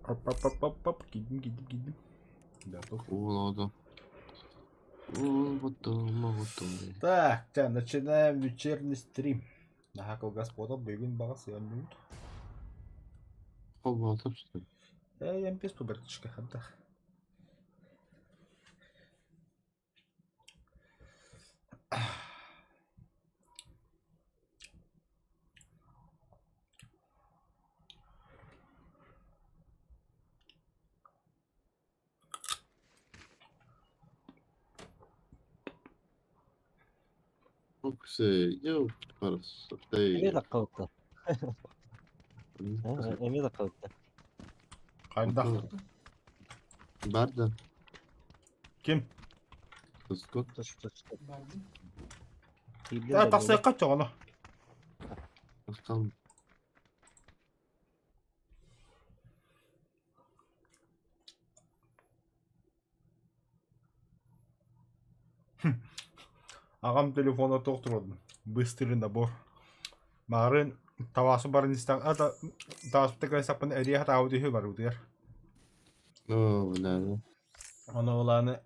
Оп-оп-оп-оп, киирдим, киирдим, киирдим. Готов. Уолоду. Так, ча, начинаем вечерний стрим. Наһаа кылгас буолан бүгүн баҕас ыанньыбыт. Холбоотор что ли? Э, МПС по братишка, хантах. Йоу, Эмиэ таххыбытта. Эмиэ таххыбытта. Хайдах? Бар да. Ким? Тускут. Да, тахсыахха чоҕоно. Тахсан. Аҕам телефона туох турбутун быстрый набор. Маарыын табаасы баран истэх ата табаспыта кэлэн саппын эрийэ сатаабыт үһү барыбытыгар. Оо, бля. Ону улааны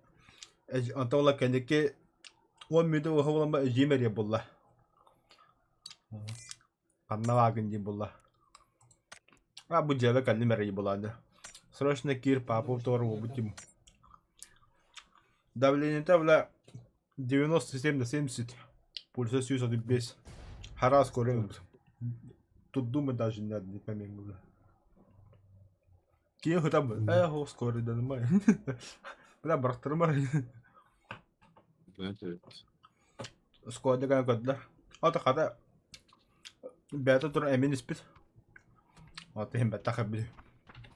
онто ула кэнники 10 мүнүүтэ уһа буолан эдьиийим эрийэ булла. Ханна баагын диэн булла. А бу дьиэбэ кэллим эрэ булааны. Срочно киир папа туора уолбут дим. Давлениета бля 97 на 70. Пульса 135. Харас көрөм. Тут думать даже не надо, не помимо бля. Киһи хытам, э, хо скорый да нормально. Бля, бырахтырмар. Скорый да көрдүлэр. Ата хата бэйэтэ туран эмин испит. Ата иһин бэттэх эбит.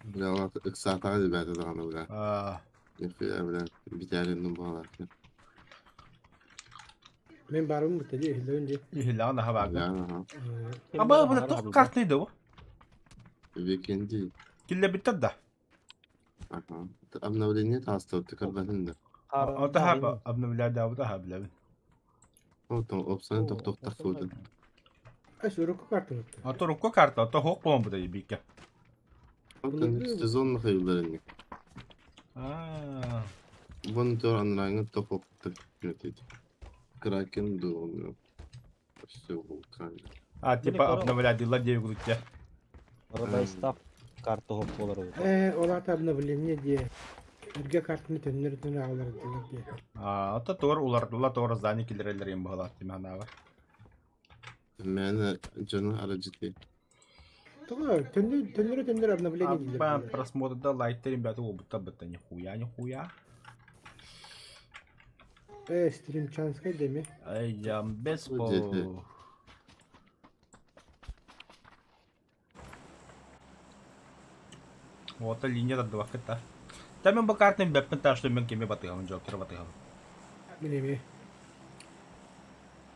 Бля, ыксаатаҕа да бэйэтэ даҕаны бля. Аа. Нихуя, бля, бүтээрин буолар. Мен барым бутта дии, иһиллэбин дии. Иһиллэҕин аһа баарга. Бля, аха. Аба, бля, туох картный да бу? Викенди. Киллэбиттэр да. Аха. Обновление таастыбыт көрбөтүн да. Ото хаба обновлядаабыт аха билэбин. Отон опсаны тохтохтахпытын. Ас урукку картаны. Ото урукку карта, ото хоох буолан быта бикке. Отон сезон хайылларынник. Аа. Вон тор анраңы тохоктыр күнөтөйт. Кракен дуону. Все вулкан. А, типа обновлядилар диэби курдук Родайстав карта хоп буолар эбит. Э, ол аата обновление диэ. Эргэ картаны төннөр-төннөр аҕалардылар диэ. Аа, ото туор улардылар, туор здание киллэрэллэр им быһалаах тиманаава. Мээнэ дьону арадьытыы. Тоҕо төннөр төннөрө төннөр обновление дииллэр. Аппа просмотрда лайктар ребята уолбуттар бытта нихуя нихуя. Э, Стримчанскай деми. Ай, я без Бу по... дьиэтэ. Вот линия тардыбаккыт да. Та мен бу картаны бэппин та что мен кими батыгам, Джокер батыгам. Мин эмиэ.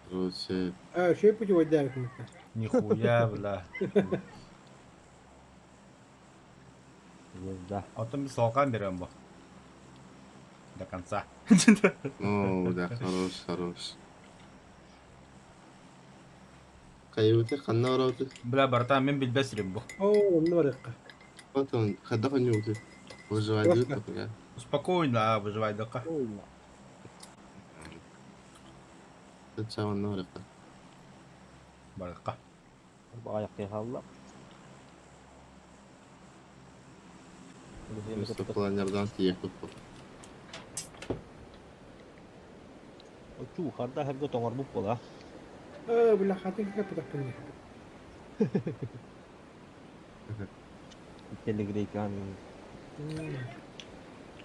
Короче, А, үчүгэй путевойдаабыт мыкка. Нихуя, бля. Звезда. Оттон біз салкан берем бу. До конца. о, да, хорош, хорош. Хайыбыты ханна барабыты? Бля, братан, мен билбес сирим бу. Оо, онно барыахха. Потом, хайдах онньуубутуй? Выживайдыыр да Спокойно, выживайдыкка. Сычча онно барыахха. Барыкка. Баҕайахтыы хаалла. Просто планердан тиийэхпит буолла. Чуу, харда хэргэ тоҥорбут буола. Э, бля, хатын каппытахпын дии. Телегрейкан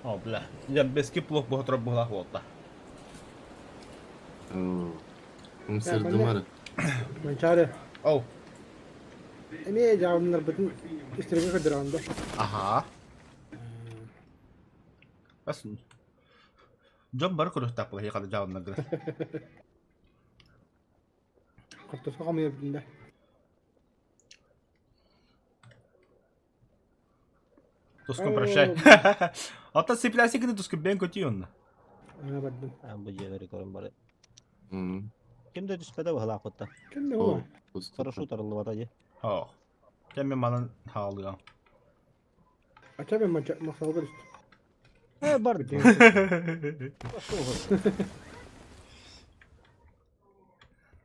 О, бля. Я бески плох буһа буһалаах буолта. Оо, Умсырдым Манчаары. Оу. Эмиэ дьаабыннарбытын истэргэ көрдөрөҕүн да. Аха. Бас дьон бары көрүөхтээх буолла хата дьаабыннаргын. Хортуска хомуйабытын да. Тускун прощай. Ата цепляйся гына тускун бен көтүй онно. Ана бардым. бу дьиэлэри көрөн бары. М. Ким да түспэтэ быһалаах кутта. Ким Оо, ол? пусто. Хорошо тарыллыбата дии. Оо. Кем мен манан хаалыам. А ча мен махсалгар үстүм. Э, бар.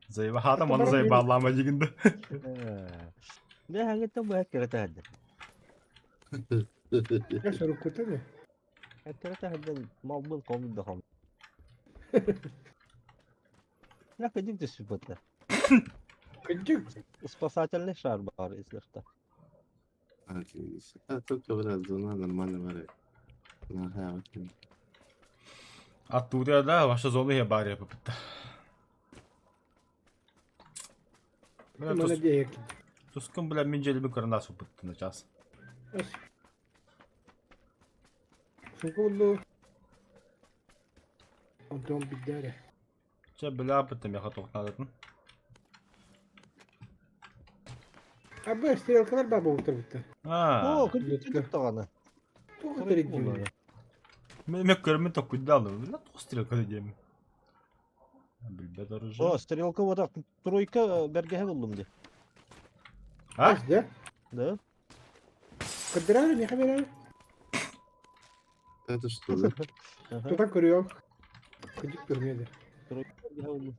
Заебахата маны заебаллаама дигинде. Бе хангыттан бу хэккere таһырда. Я соруккута не? Хэккere таһырдан малбын комут да хом. Я кыдык түсүп Кыдык. Спасательный шар бар, если что. А только брат, зона нормально бары. Нахай, Оттуда да, ваша зона я бария попытта. Бля, Мана диэки. Тускун, бля, мин дьиэлибин көрөн ааспыппыт на час. Сумка буллу. Онтон биддээре. Чэ, бля, быттым миэхэ туох наадатын. Абы стрелкалар баа буолтар Аа. О, кырдьык даҕаны. Туох этэр Мен көрмүн токуйдаалым. Бля, туох стрелка диэмин. Билбэт оружие. О, стрелка вот так, тройка бэргэһэ буллум дии. А? Да? Да? Кырдыраар миэхэ берер. Это что, да? Ага. Тутан көрүөм. Кырдьык көрүҥэ Тройка бэргэһэ буллум.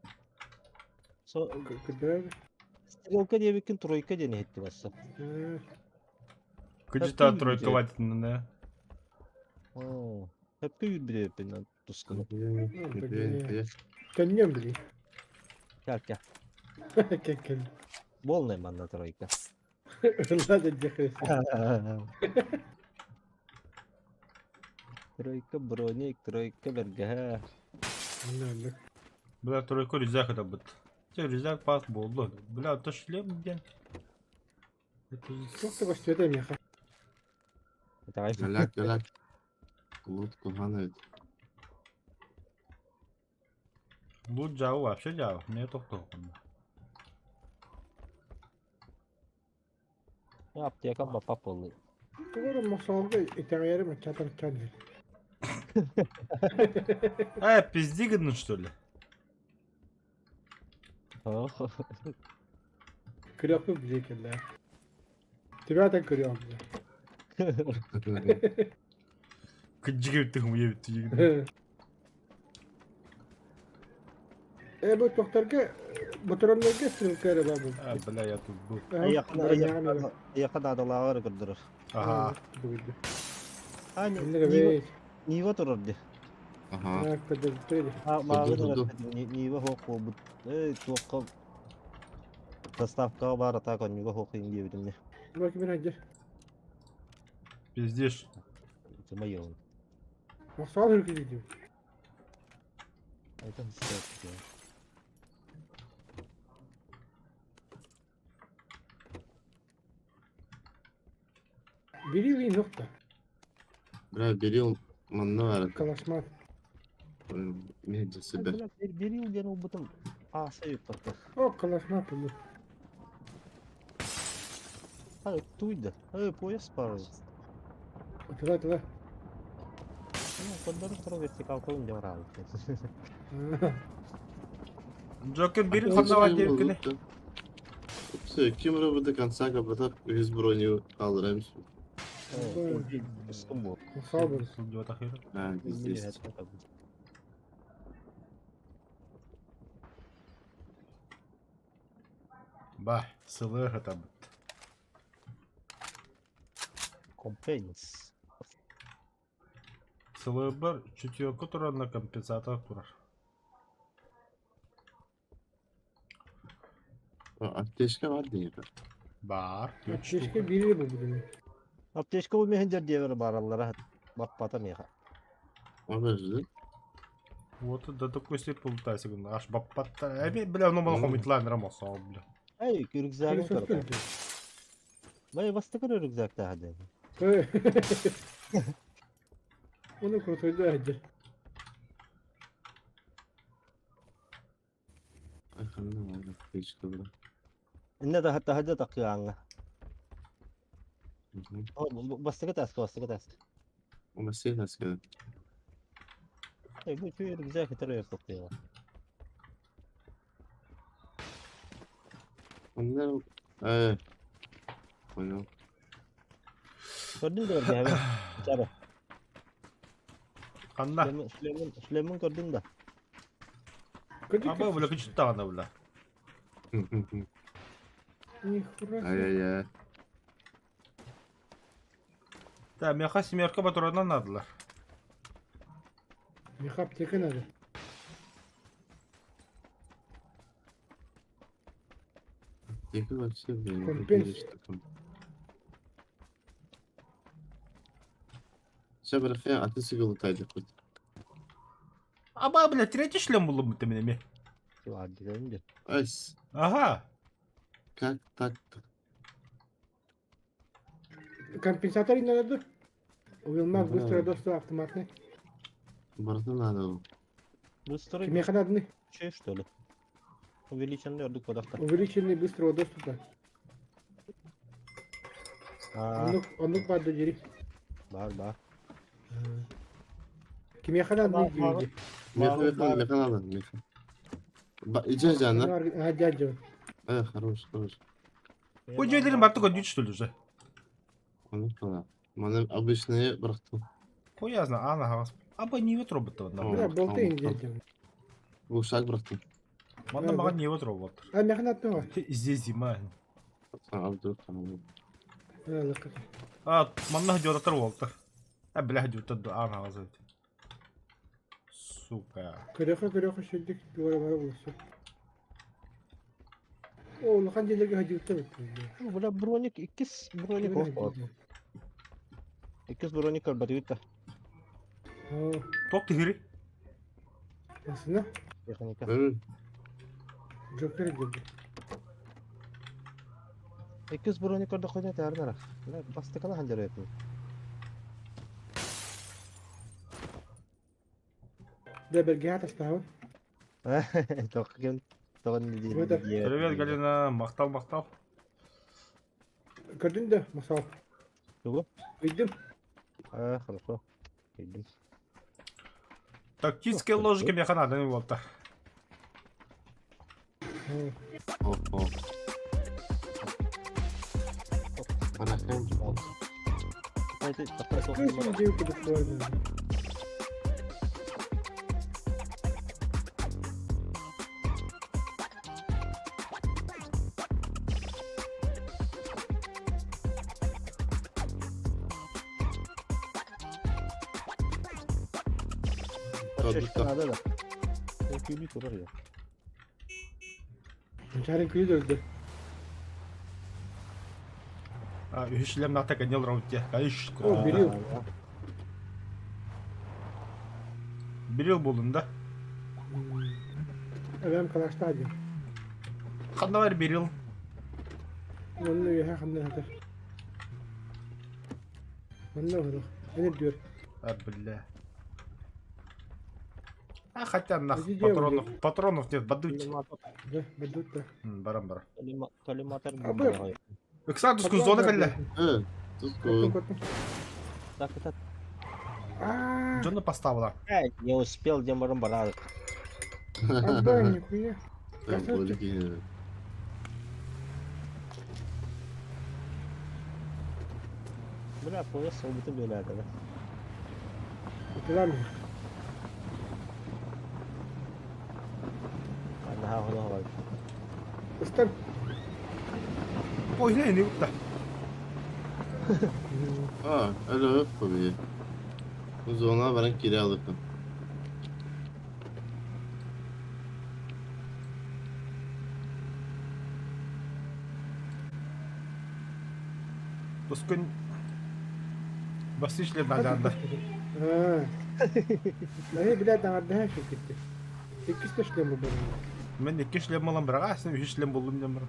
Со, Кырдыраар. стрелка диэбиккин тройка диэн иһитти басса. Кыдьыта тройка ватитынна. О, хөпкө үүрбүт тускуну. Төннүөм били. Кэл кэл. Кэл кэл. Полная манна тройка. Ылла да диэхэ. Тройка броник, тройка бэргэһэ. Анна Бля, тройка рюкзак это быт. Чэ, рюкзак пас буолду. Бля, то шлем диэн. Это Туох да көстүөтэ миэхэ. Давай. Галяк, галяк. Лодку ханает. Лут жабы вообще жабы. Мне тохтоохунна. Аптека бапап буолла. Тугу мохсоҕолго итэҕэйэрим аччаатар аччаан иһэр. Э, пизди гыннын, что ли? Көрүөхпүт билиэ кэллээ. Түбээтэн көрүөм билэ. Кыдьык эбит хумуйа эбит дигин. Э бу тохторго ботуроннорго стрелка эрэ баар буолбут. А, бля, я тут был. Эйиэхэ наадалааҕар көрдөрөр. Ага. А, Иннеге бэй. Нива турар дии. Ага. Көрдөрбүттэр. Мааҕын Нива суох буолбут. Эй, туохха доставкаҕа баар атаа конньуга суох иҥ диэбитим дии. Бу кимин айдыр. Пиздишь. Сымайыгын. Мохсоҕол үргү дии. Это стрелка. Бери нохта. Бля, берил манна бар. Калашмат. Меди себе. Берил диэн ылбытым ааса ыыппакка. О, калашмат булу. А, туйда. Эй, пояс пара. Тыла тыла. Ну, көрдөрөр тура вертикалка диэн бараабыт. Джокер бирин ханна диэбиккини. Все, ким рыбы до конца кабата без броню алраймс. Устун буол. Мохсоҕол буолу. Сылдьыбатах иһэр. А, здесь. Ба, сылы хатабыт. Компенс. Сылыбар чутьёку турар на компенсатор турар. Аптечка бар дейdi. Бар. Аптечка бири бу бүгүн. Аптечка бу мехин диэбэр бараллара баппата меха. Подожди. Вот да такой слеп полутайся, аж баппатта. Эби, бля, ну мал хомитлайн рамосал, бля. Эй, рюкзагын көрөр. Бай бастыкыр рюкзак таһады. Оны крутой айдыр. Ай, ханна бар аптечка бля. Инне да таһады такыаңа. Бастыкы таска, бастыкы таска. У нас все таска. Эй, бу чуй рюкзак хитер токтуйга. Онда э понял. Көрдүм да бэргэһэбин. Чара. Ханна? Шлемин, шлемин көрдүм да. Аба бля күчүттаҕына бля. Нихуя. Ай-яй-яй. Да, меха семерка патронан надылар. Меха аптека надо. Аптека вообще, блин, Компенс. какие штуки. Все, братья, а ты сигал тайдик. Аба, бля, третий шлем булдum бит мин эми. Диэн Айс, Ага. как так-то? Компенсатор не надо? Уилмак Да. быстро доступ автоматный. Братан надо. Быстрый Кимиэхэ надо? чей, что ли? Увеличенный ордук подахта. Увеличенный быстрого доступа. А, Оннук, оннук баар да дири. бар, бар. Кимиэхэ надо Бар, бар. дири. Меха, меха, меха надо, меха. Иди, Жанна. А, дядя. Хорош, хорош. Бу дьиэлэрин барта көрдүүт что ли уже? Оны кала. Маны обычные бырахтым. Хуй я знаю, ана хагас. Аба не вот робот О. Бля, болтайын дядя. Ушак бырахтым. Манна мага не вот робот. А, меха надо. Здесь зима. Абдур там. А, манна дьодатар болтар. А, бля, дьодатар ана хагас. Сука. Көрөхө көрөхө шүрдүк дуора бара булсу. О, улахан дьиэлэргэ хадьыытта бит. Бля, броник, иккис броник ох. Иккис броник көрбөтүгүт да. О, Ток тигири. басына Техника. Джокер деді. Иккис броник көрдө койда таарнара. Бля, бастыкала ханжар өтүн. Да берге атастабын. Тоқ кем тоғын Өтөр. Привет, Галина. Мактал, мактал. Көрдүң да, масал. Тугу? Үйдүм. А, хорошо. Үйдүм. Тактическая ложка меха надо не болтар. О, о. Барахен. Көсүн жеу кудук болду. Надо да. Күлүү турар я. Чарын күйді өлді. А, үш шлем на так одел роуте. Конечно. О, берил. Берил болдум да. Эбэм калашта один. Ханна берил. Онны үйе ханна хатар. Манна олох. Эне дүр. А, бля. А, хотя нах, Иди патронов, делай. патронов нет, бадуть. Да, бадут да. Барам, барам. Коллиматор. А, б- Эксадуску зона калля. Тут Коттун, коттун. Так, так. А, Джона поставила. Не успел, где барам барадык. аба, нихуя. Там были. Бля, пояс убытым бөләді да. Утулам. Ана хана бар. Ыстан. Ой, не, не утта. А, алло, победи. Зона баран кире алыкын. Тускун. Басыш ле наданда. А. Эй, блядь, аңардаһа шул китте. Иккис төшлем бу барын. Мен ике шлем алам бирага, сен үч шлем булдум дем бар.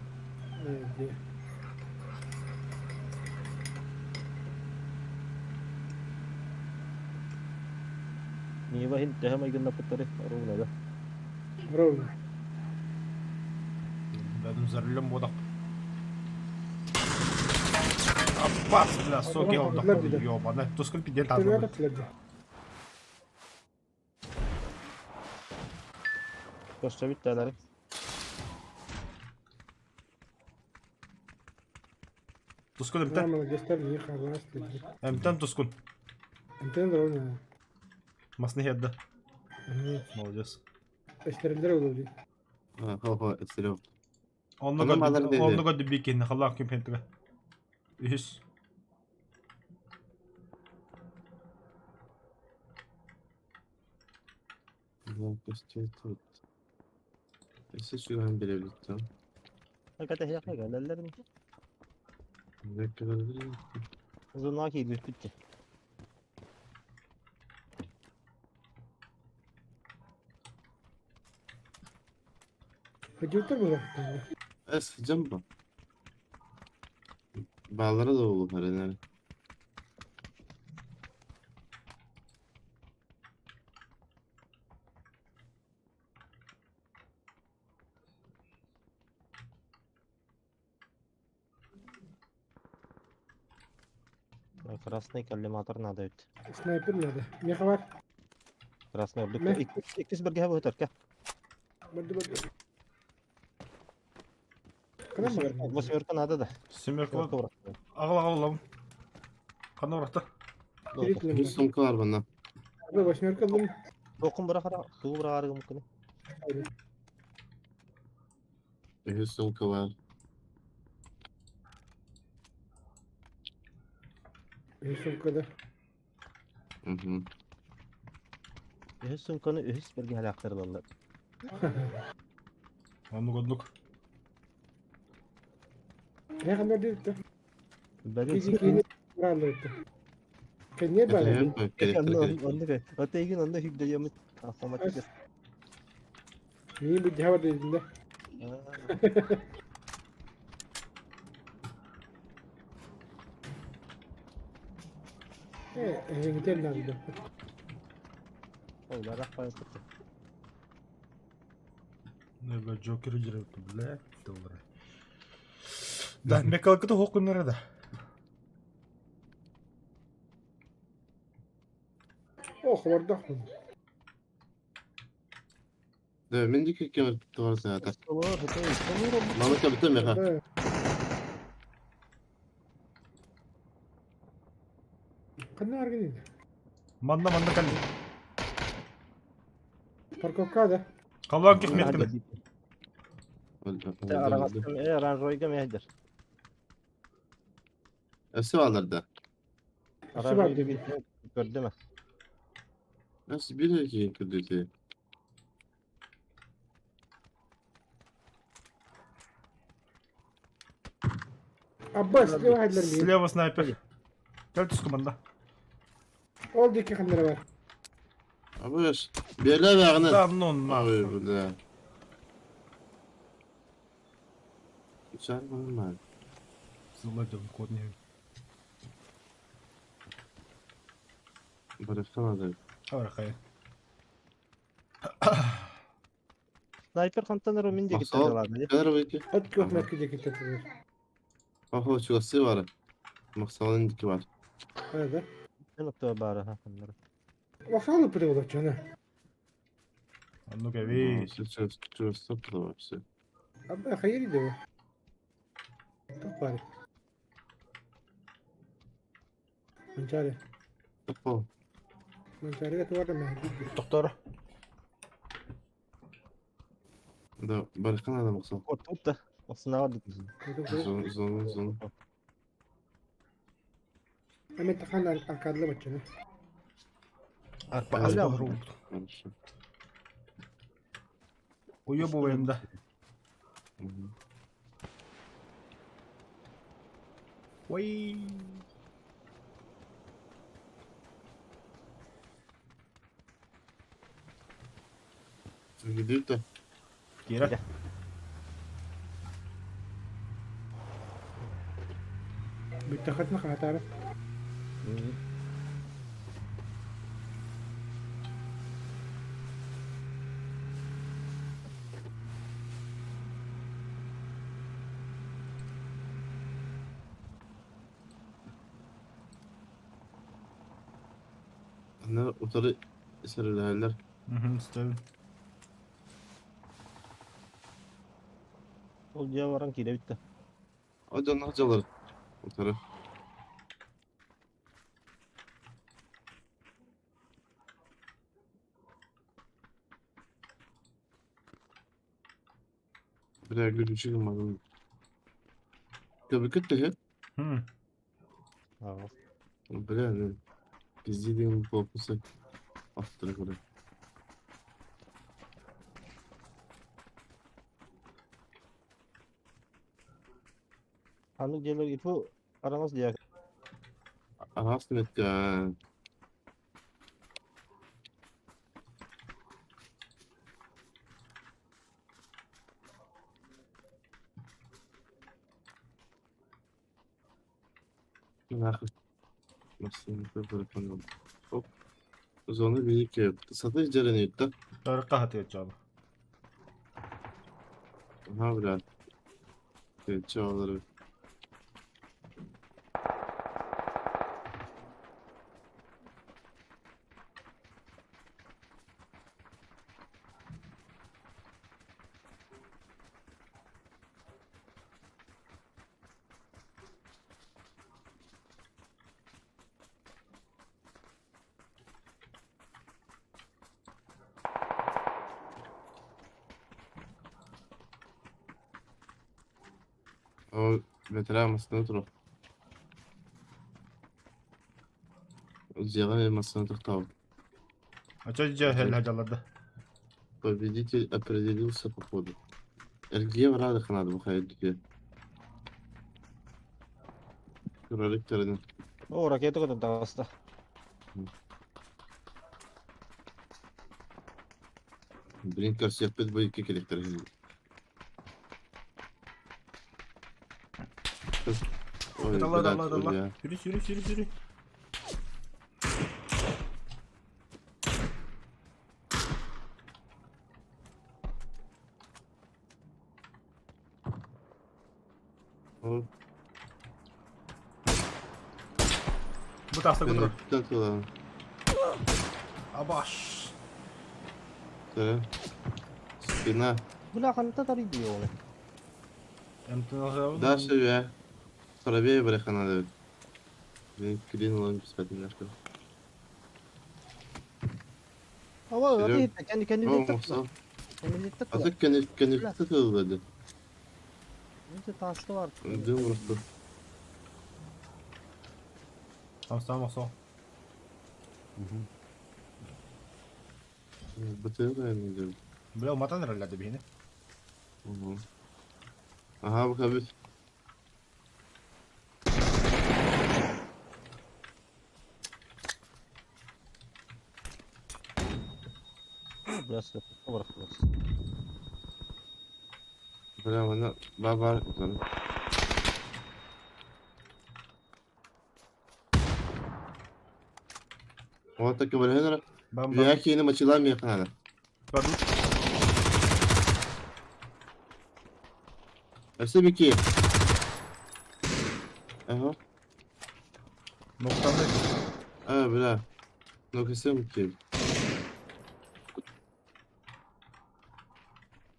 Э, Нива хин тэхэ майгынна путтары ровно да. Ровно. Бәдім за рулем бодақ. Апас, бля, соки алды. Ёбана, тускун пиде Төлөп тазы. атылар. Көстө бүттәләр. Тускун эмтэн. Молодецтар миир хааллаҕас диэки. Эмтэн тускун. Эмтэн ровно. Масны иһэрдэ. Молодец. Эстерилдер олур. Хо-хо, эстерил. Онно онно көрдү бикин халлаах күмпентигэ. Үһүс. Тут. Өссө сүгэн билэбит. Кэтэһиэххэ кэлэллэр ини. Зона киирбиппит дии. Ходилтар буолуохтаах. Эс жамба. Баалара да буолуохтар энээр. Красный коллиматор надо ведь. Снайпер надо. Меха бар. Красный ордук. Иккис бергеһэ быһытар Барды барды. Кана бар. Восьмерка надо да. Семерка. Аҕал аҕал ылабын. Ханна барахта? Үс сумка бар манна. Восьмерка ыллым. Тоқын бырахара, тугу бырахарыгым күнү. Үс сумка бар. Үс сумка да. Мгм. Үһүс сумканы үһүс бергеһэлээхтэр ылаллар. Оннук оннук. Не ханна диэбитте. Бәрі Кизи киини бараллар. Кенне бар. Оннук. Отейгин онно хүгдэйэмит автоматик. Мии бу жаба дединде. Э, эңитер надо. Ой, барах пайыспыт. Не, бля, Джокер жүрөптү, бля, доллары. Да, мекалкыты хокуннары да. О, хабардах. Да, мен дики кемер туар саата. Олор, олор. Мама кабыта меха. Канна аргин. Манна манна кал. Парковка да. Халлаан кихметкин. Арагастан ранжойга мехдер. Өссө алар да. Ранжойга көрдүм. Өссө бир эки көрдү. Аббас, слева хайдлар мии. Слева снайпер. Кел түскі манда. Ол диэки ханнара бар. Абыш. Берле бягына. Да, ну Ой, нахуй. бля. Чар нормально. Заладил код не. Барахта надо. Арахай. Снайпер хантан румин диэки Мақсал. ладно. Кадр выйти. От көк диэки тетелер. Охо, чугасы бар. Мақсалын дики бар. Да. Мен отто бары ханнар. Вахалы приволочь, чана. А ну-ка, ви. Чугасы вообще. Абба хайри дева. Топари. Манчаре. Топо. Манчаре туара мэ. Доктор. Да, барахта надо мақсал. Отто. Осына Зон, зон, зон. Аме тахан аркадла бачана. Арпа Бля. арпа Хорошо. Уебываем, да. Мгм. Ой. Где-то. Кира. Биттахатна хатара. Ана утары сәреләләр. Угу, ставим. Ол дия баран кире битте. Одан хажалар. Утары. Бля, глючи гымматым. Көбүкүт төһө? Хм. Аа. Бля, ну, пиздилиң попуса автора көрө. Ханнык дьиэлэр иту араҥас диэки. Араас метка. Нахуй. Массыына телефон. Оп. Зона великая. Сатыш дьэрэн да? Тарыкка хатыа чаба. Ага, бля. Чалары. Ол бэтэрээ массыына турар. Дьиэҕэ массыына тохтообут. Ача дьэ хэл хадьалларда. Победитель определился по ходу. Эргийэ бараадыха наада бу хайдыгы. Кролик тэринэн. О, ракета көтөн таҕыста. Блин, көрсүөхпүт бу икки кэликтэр Ой, Далла блядь, далла далла. улья. Yürü yürü yürü yürü. Ол Бу таста көтөр. кэнниттэн тылан. Абаш. Көрө. Спина. Бля, ханта тарый ол. Эмтен Дальше я. Правее барыха надо. Блин, клин лон беспятный. Ава, Серег. аты кэнни кэнни О, такла. мохсал. Кэнни А такла. ты кэнниттэн тыллады. Инте таска бар. Дым просто. Там сам охсо. БТР не делает. Бля, матан роллады бихини. Угу. Ага, выходит. Бля, бар. Бля, она баба. Вот так говорю, Бам бам. Я кини мачила меха надо. Бам. Өссө бики. Ага. Ноктаны. А, бля. Ну кесем ки.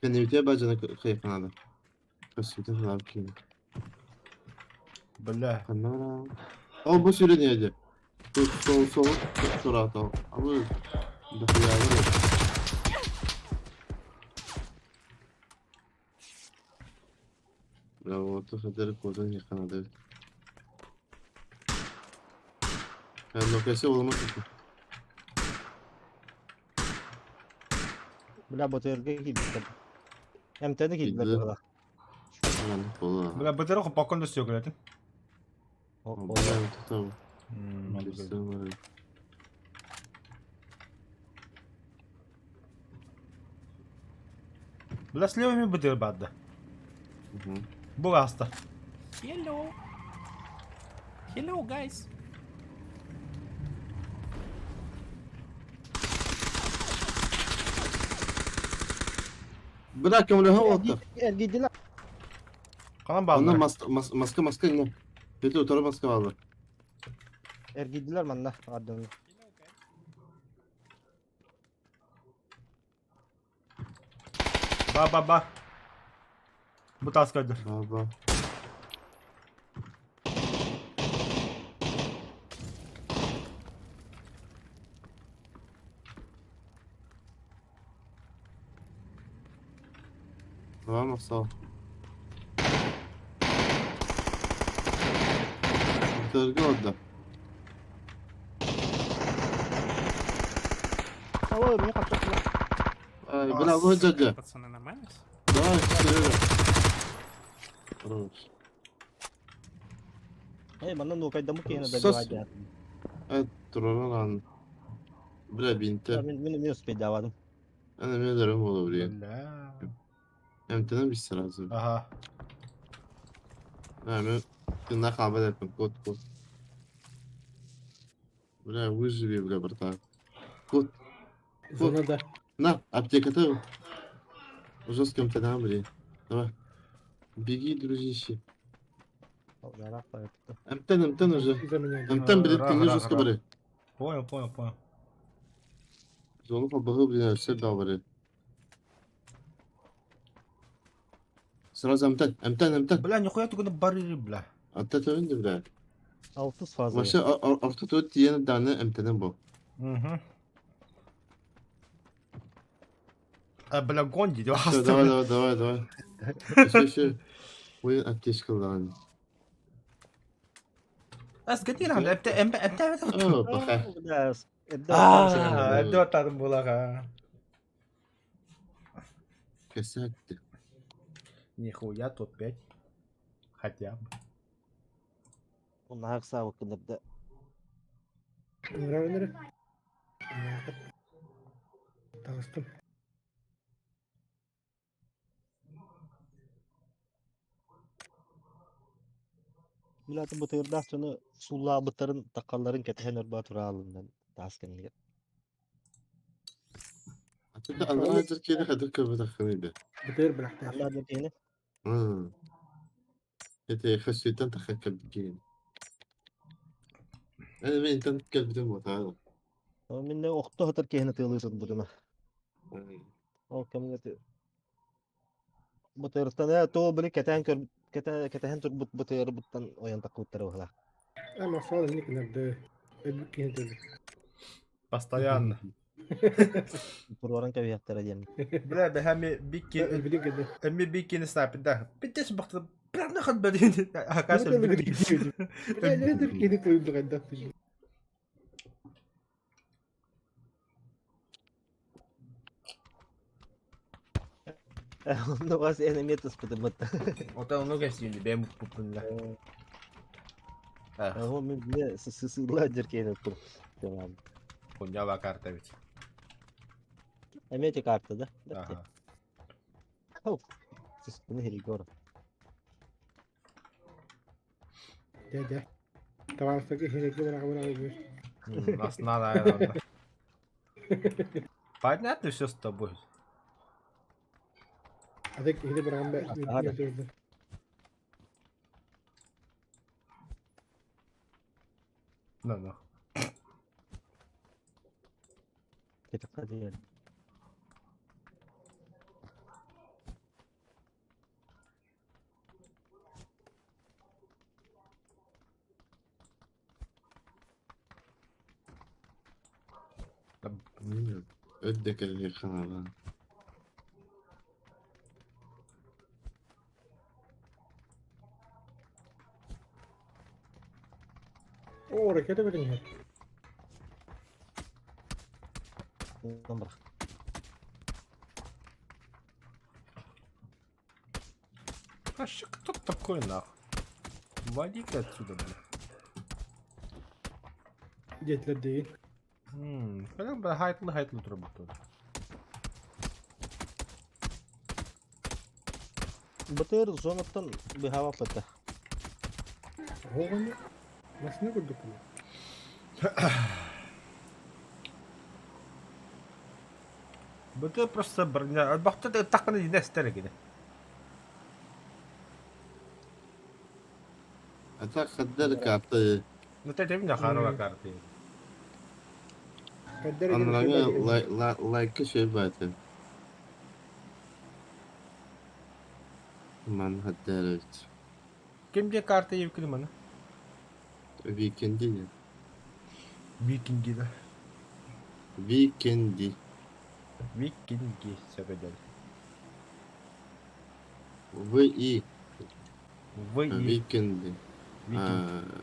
Кеневите бажана кайф надо. Косите лапки. Бля. Канара. О, бу сүрүн еді. Тут сол сол турата. Абы дохуя. Бля, вот хотели коза не канада. Ну кесе болмас. Бля, БТРге киирдилэр. МТ-ни киирдилэр Киирдилэр. быһыылаах. Бола. Бля, БТР хоппаккын да сөкөлөтүн. О, Бля, вот это. Бля, слева ми БТР баатда. Бу аста. Hello. Hello, guys. Бля, кемлеһэ уоттар. Эргийдилэр. Канан Онно бааллар. маска маска не. Бете утары маска баалар. Эргийдилэр манна ардын. Ба ба ба. Бу таска öldür. Ба ба. Давай, Максал. Тырга отда. Ой, меня как-то... Ай, бля, вот дядя. Пацаны, нормально всё? Давай, Серега. Хорош. Эй, манна нукайдамы киһини Сос. добивать. Ай, тураран. Бля, бинте. Мин мин мин успейдавадым. Ана мен дөрөм боло, блин. Бля. МТН бис сразу. Ага. А, мен ты нахуй об этом, кот, кот. Бля, выживи, бля, братан. Кот, Зона да. на, аптека-то. Жестко МТН, блин. Давай. Беги, дружище. МТН, МТН уже. За меня. МТН, блин, ты не Ра, ра, жестко, ра. блин. Понял, понял, понял. Зону побыл, блин, все дал, блин. Сразу МТН, МТН, МТН. Бля, нихуя только на барыре, бля. Аттата önde бля. Алтыс фаза. Вообще, орто тиен даны МТН был. Угу. А, бля, гонди, Все, давай, давай, давай, давай. Еще, еще. Ой, аптечка ладно. А, сгоди нам, МТ, МТ, МТ. О, пока. А, это там было. Косяк ты. Нихуя, тут 5. Хотя бы. Наһак саабыккыннарда. Нравится. Таҕыстым. Билатын бытыырдаах дьону сууллаабыттарын таккалларын кэтэһэн өрбаа тураалыннан таас кэннигэр. А ты да, ана жеркени хадыр көбө таххыны Бытыр бырахтаах. Аллаа диэн киһини Это хасүйтэн тахан кэлбикин. Эми мен тан кэлбитим буотаа. Минне охто хатар киһини тыалыы сылдьыбытыма. Ол кэмҥэ бытыыртан ээ туол били кэтээн көр кэтэһэн турбут бытыырбыттан ойон таккыбыттара быһыылаах. А Максал инник нарды. Өбүк киһи төлөр. Постоянно. Туруоран кэбиһиэхтэрэ диэн. Бля, бэхэми бикки, Өлбүтүн кэннэ. эми биккини снайпер, да. Пиздец, бахты, бля, нахуй, блин. Акаша, Бля, нөтөр киһини тылын хайдах. Онно бас эн эмиэ тыспытыммыт. Вот он много сильный, бэм пупун, да. Ол мин биле сысыылаа дьэр киһини тур. Tamam. Хуйня карта ведь. Эмиэ ти карта да? Ага. Сыспыны хиригор. Дэ дэ. Табаарыстарга иһирэккэ быраҕа быраҕа Нас надо, наверное. Понятно все с тобой. Адык киһини быраҕан бэ. Ну, ну. Кэтэххэ диэн. Өддө кэлли ханаан. Оо, ракета бэтин иһэр. Бырах. А что кто такой нахуй? Вали-ка отсюда, бля. Диэтилэр диин. Когда бы хайтлы хайтлы турбуту. Бытыр зонаттан быһаабаппыта. Оҕону машина курдук буолар. Быты просто броня. Бахты таққаны динестер гине. А так хаддар карта. Ну ты меня хорошая карта. Каддер Анрага лайкы шей баты. Ман хаддар. Кимде карта евкини маны? Викенди. Викинги да. Викенди. Викинги сөбедел. В И. В И. Викинги. Викинг.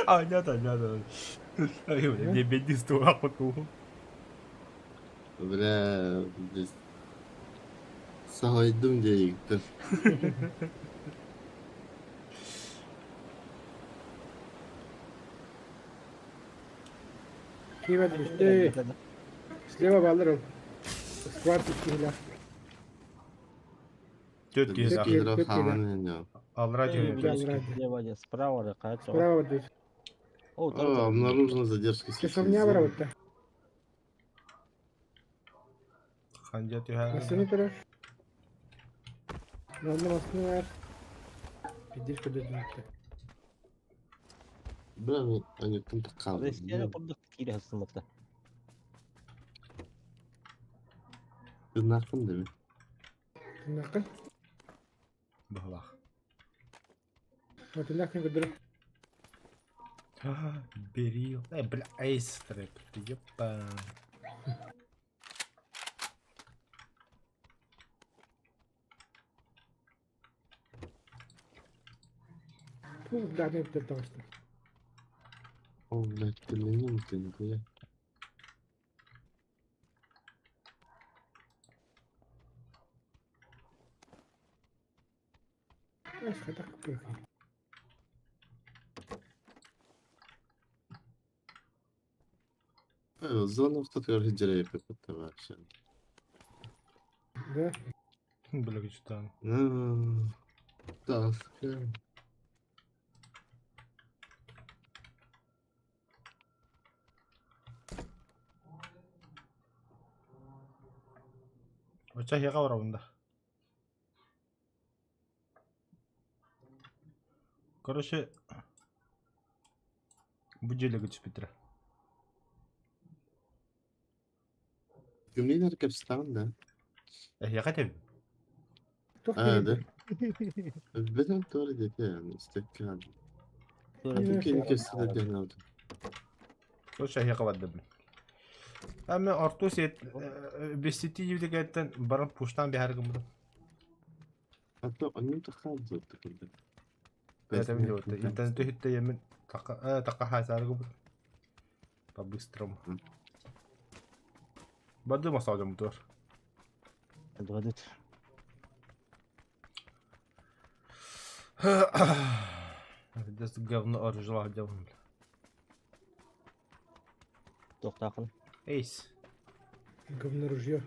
А это тоже А, нет, нет, нет. Мне бедный стула поту. Бля, здесь. Саҕайдым диэйиктэн. Киеве düştü. Слева балыр. Сквад киһилэр. Түөрт киһи Түөрт да. киһи. Хаалан иһин Аллара Слева, справа, да, Справа дуть. О, О, обнаружена задержка сети. Часовня барабытта. Ханжа түһэ. Массыына турар. Манна массыына бар. Пиздец көдөдүнүттэ. Бля, они там такая. Киирэ сыммыта. Тыннахпын да Тыннаххын. Быһылаах. Тыннаххын көрдөрө. Берил. Бля, эйс трэп. Епа. Пух даҕаны эбитэр таҕыста. О, блядь, ты ленин, ты нихуя. Ас хатах кыркый. Зона в деревья вообще. Да. Бля, что Так. Оча хега барабында. Короче, бу дьиэлэгэ түспүттэрэ. Кимнин кэпсэтэн да? Эһиэхэ этэбин. Туох Аа, диэн да. Бэтэн туора диэтэ, истэккэ. Кини Кини кэпсэтэ диэн аудым. Короче, эһиэхэ бардым. Ами орту сет бесити юдегеттен баран пуштан биһар гыммытым. А то оннун тахаан зоттукунда. Это видео. Интернет үһүттэ емин така така хаасар гыммытым. По-быстрому. Барды масалжам тур. Двадыт. Здесь говно оружие делаем. Тохтаахын. Эйс. Говно ружье.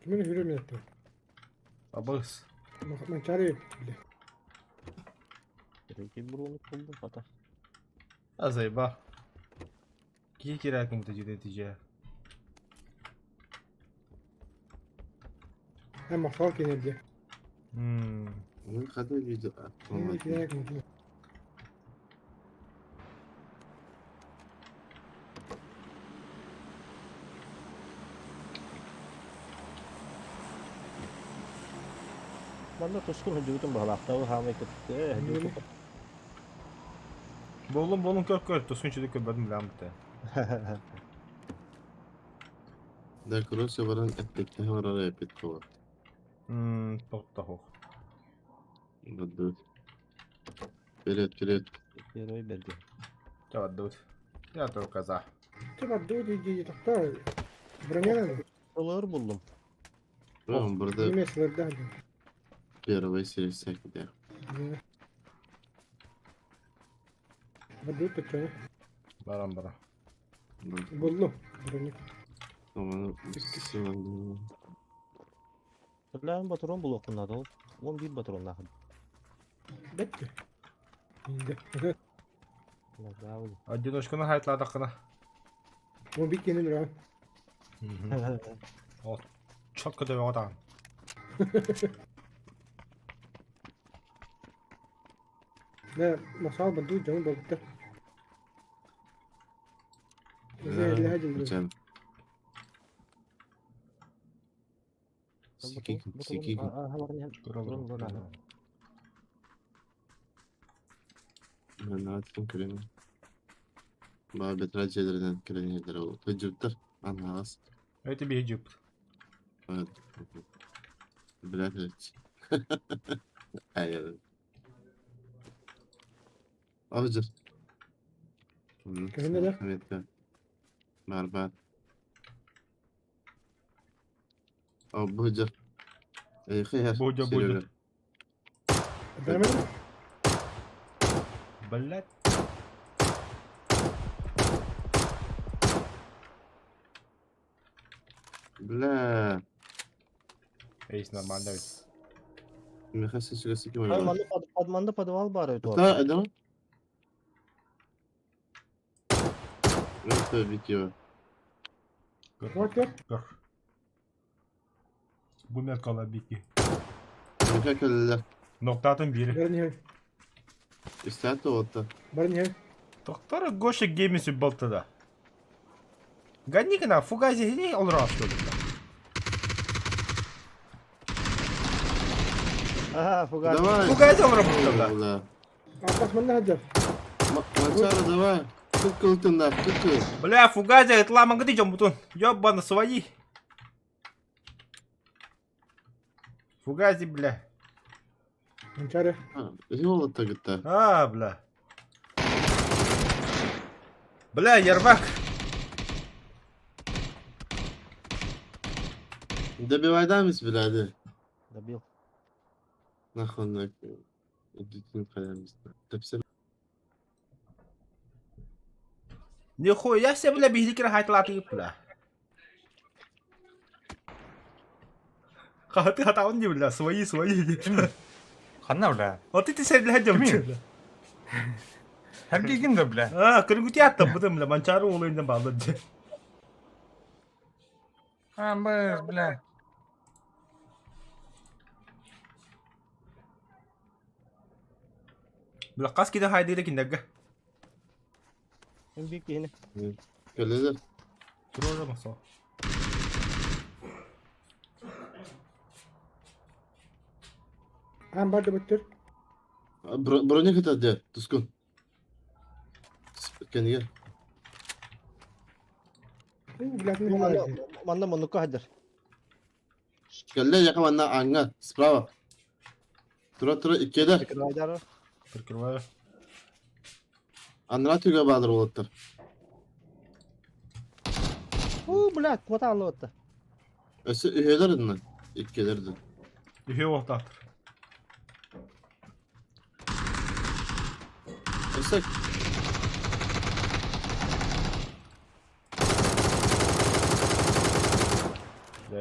Кимин хүрө минетти. Абыс. Манчары бile. Реки буруну кулду хата. Азайба. Кии кирәк мыты жиде тиже. Hem masal кинерде. Ну, хада видео. Кинерек муту. Манна тускун хүдүгүтүн баһалаахтабы хаамай кытты. Хүдүгүтүн. Болун болун көр көр тускун чүдүк көрбөдүм билем бите. Да, короче, баран эппетте барар эппет болот. Токтохох. Бадды. Вперед, вперед. Первый берди. Чабаддут. Я только за. Чаба ду ди ди тохто. Броня Олар булдум. Прям burada неме сылырда. первая серия всяких. Баду тачаны. Барам бара. Буллу. Броня. Түрлән батырон булук надо. 11 батырон нахын. Бетти. Инде. Браво. Одиночканы хайтлады кына. Бу бит кенен ра. О, четко деп атаган. Да, масал баду жаны болду. Сикикин, сикикин. Наатын көрүҥ. Баа бэтэрээ дьиэлэринэн кэлэн иһэллэрэ ол. Тыдьыттар анаҕас. Это биһи дьыппыт. Блядь. Ай. Авжыр. Кэһинэ да? Метка. Бар бар. О, бу дьэ. Эйхэ Будя, будя. Дэмэн. Блядь. Бля. Эйс нормально ведь. Миха сесүгэ ким Ай, өлөр. манна под- манна подвал баар эбит Та, это? Это видео. Көр. Көр. Көр. Бу меткала бики. Миха кэллэ. Ноктатын бири. Баран иһэр. Истээт уотта. Баран иһэр. Доктор Гоша геймиси болтада. Гони-ка на, фугази не он раз что ли? Ага, фугас. Давай. Фугази он работал, да. Бля. Аппас манна сылдьар. Мачара, давай. Кыккылтын да, кыккыл. Бля, фугази, это лама где идем бутон? Ёбана, свои. Фугази, бля. Манчары. Йолата гытта. А, бля. Бля, Ервак. Добивайдамис, бля, Добил. Нахуй, нахуй. Идите хаямис. Тепсе. Нихуя себе, бля, биһиги хайтлаты, бля. Хаты хатаун не, бля, свои, свои. Ханна, бля? Вот ты себе, бля, Кимий? бля. Сергей да, бля? А, кыргути аттым, бутым, бля, манчары улуйнан балды. А, бля, бля. Бля, қас киде хайдыра киндерге. Эм биир киһини. Кэллилэр. Турора масо. Аан бар да бүттүр. Броня кытар дьэ, тускун. Кэнигэр. Блядь, не Манна знаю. манна муннукка сылдьар. Кэллэ яка манна аҥҥа, справа. Тура тура иккиэлэр. Прикрывайдар. Прикрываю. Аннара түгэ баалар уолаттар. У, блядь, куота аллоотта. Өссө үһүөлэр инна. Иккиэлэр да. Үһү оқтақтыр. Өссө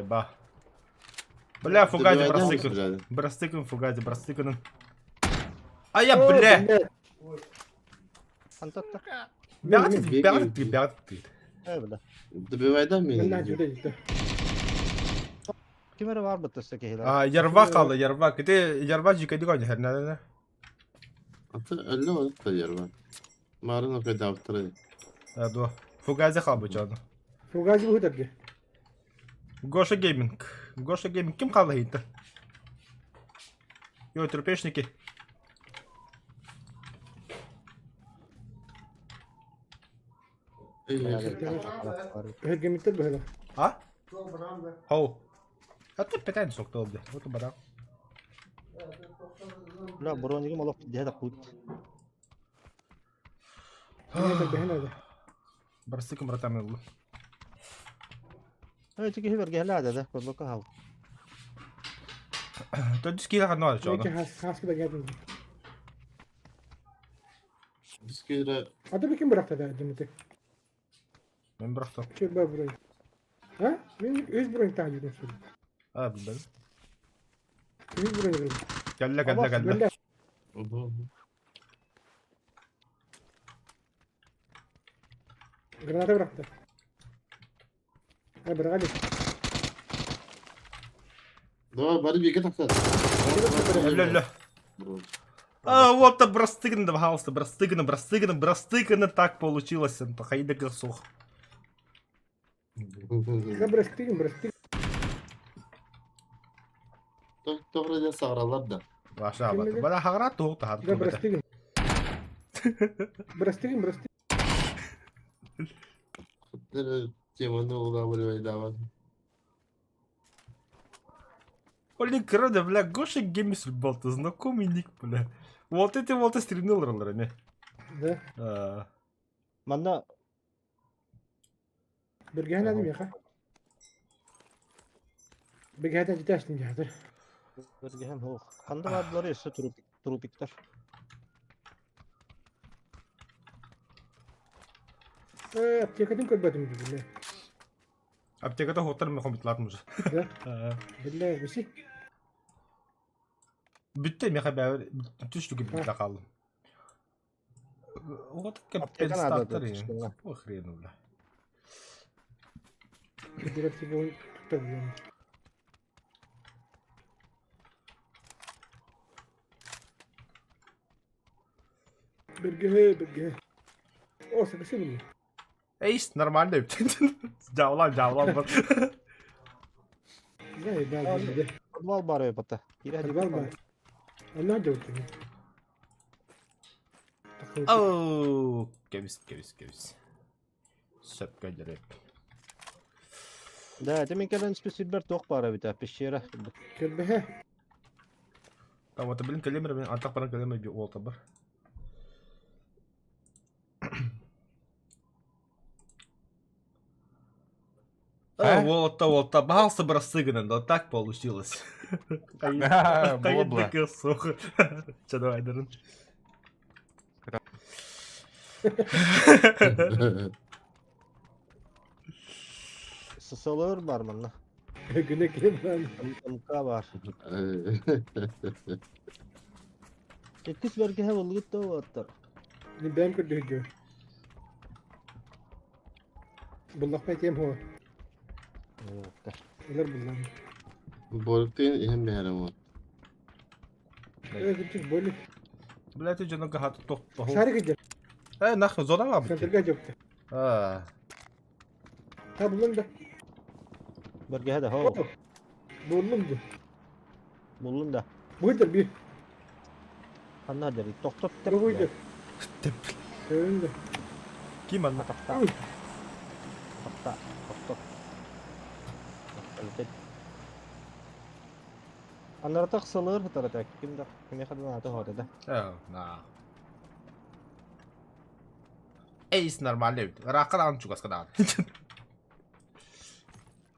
Ба. Бля, фугази добивайдамис, брастыкын. бля. Брастыкын, фугази, брастыкын. А я, бля! Антатта. Бягат, Бегай, бягат, бегай. бягат. Э, бля. Добивайдам Манна мени. жүдэ жүдэ. Ким эрэ баар бытта өссө киһилэр. А, ярва қалды, ярва. Кете ярва жикади гони, херна. Аты өллө олатта ярба. Марын окайдаабыттара. А, до. Фугази қалды чону. Фугази бу дэ. Гоша Гейминг. Гоша Гейминг ким қалды хейті? Йо, трупешники. Эргемиттер быһыла. А? Хоу. А ты питание соқты бля. Вот барам. Бля, бронигым олох дьэ да кут. Бэһэн да. Барсыкым братан ыллы. Э, ити киһи бэргэһэлээ да, көрбөккө хаал. Төрдүс киһи ханна чону. Эки хас хас да гәдин. Бискейра Аты бекин быракта да димите. Мен бырақтым. Чө бар бурай. А? Мен өз бурай таа жүрдүм сүр. А, билбедим. Өз бурай жүрдүм. Кэллэ, кэллэ, кэллэ. Бэллэ. Обо. Граната быракта. А бырага Давай бары биге тахса. Өллө, өллө. А, вот то брастыгны, да, пожалуйста, брастыгны, брастыгны, брастыгны, так получилось. Хайда гасох. Да брастыгын, брастыгын. Тоҕо эрэ саҕараллар да. Ваша абата. Бара хаҕара туох таһар. Да, прости. Прости, прости. Теманы улавливай Блин, короче, бля, Гоша Геймс был, знакомый ник, бля. Вот эти вот стримнул роллерами. Да. Манна Бергәһен әле миэхэ. Бергәһен дьитэстин дьаһатыр. Бергәһен суох. Ханна баардылар өссө трупиктар. Э, аптекатын көрбөтүм биллэ. Аптеката хуттар мен хомитлатым уже. Да? Биллэ, биси. Бүттэ меха бәбер түштүгү бүтэ хааллым. Вот Аптека надо, компенсатор. да, По хрену, бля. Биир аптека туттар буолан. Бергеһэ, бергеһэ. О, сакасы булла. Эйс, нормально. Дьаулан, дьаулан бар. Да, да, да. Подвал бар бата. Подвал бар. Онно дьолтуҥ. Оу, кэбис, кэбис, кэбис. Сөп кэллэрэ. Да, это мен кэлэн спесилбер туох баар эбит, пещера. Кэлбэһэ. А вот, блин, кэлемер, мен антах баран кэлемер би уолта бар. А, вот, вот, бался бросыган, да так получилось. Була-була. Че, давай, Дарын. Сысалыр бар манна. Күнэ киһи баран. МК бар. Иккис бэргэһэ булгут да уоттар. Бэйэм көрдөһүдүө. Буллахпа этиэм хуо. Ылар буллам. Болуктын иһин бэһэрэ вот. Э, күчүк болик. Блядь, дьоно гахаты тох. Шарик идет. Э, нахуй, зона вам. Центрга дьокта. А. Та буллум да. Бэргэһэ да хоо. Буллум да. Буллун да. Буйдер би. Ханна дери тохтоп Бу буйдер. Теп. Көрүн да. Ким анна? Тохта. Тохта. Тохтоп. Анаратах сылыр хытарата ким да кимиэхэ да наата хоото да. Э, на. Эйс нормально. Ракадан чугаскадан.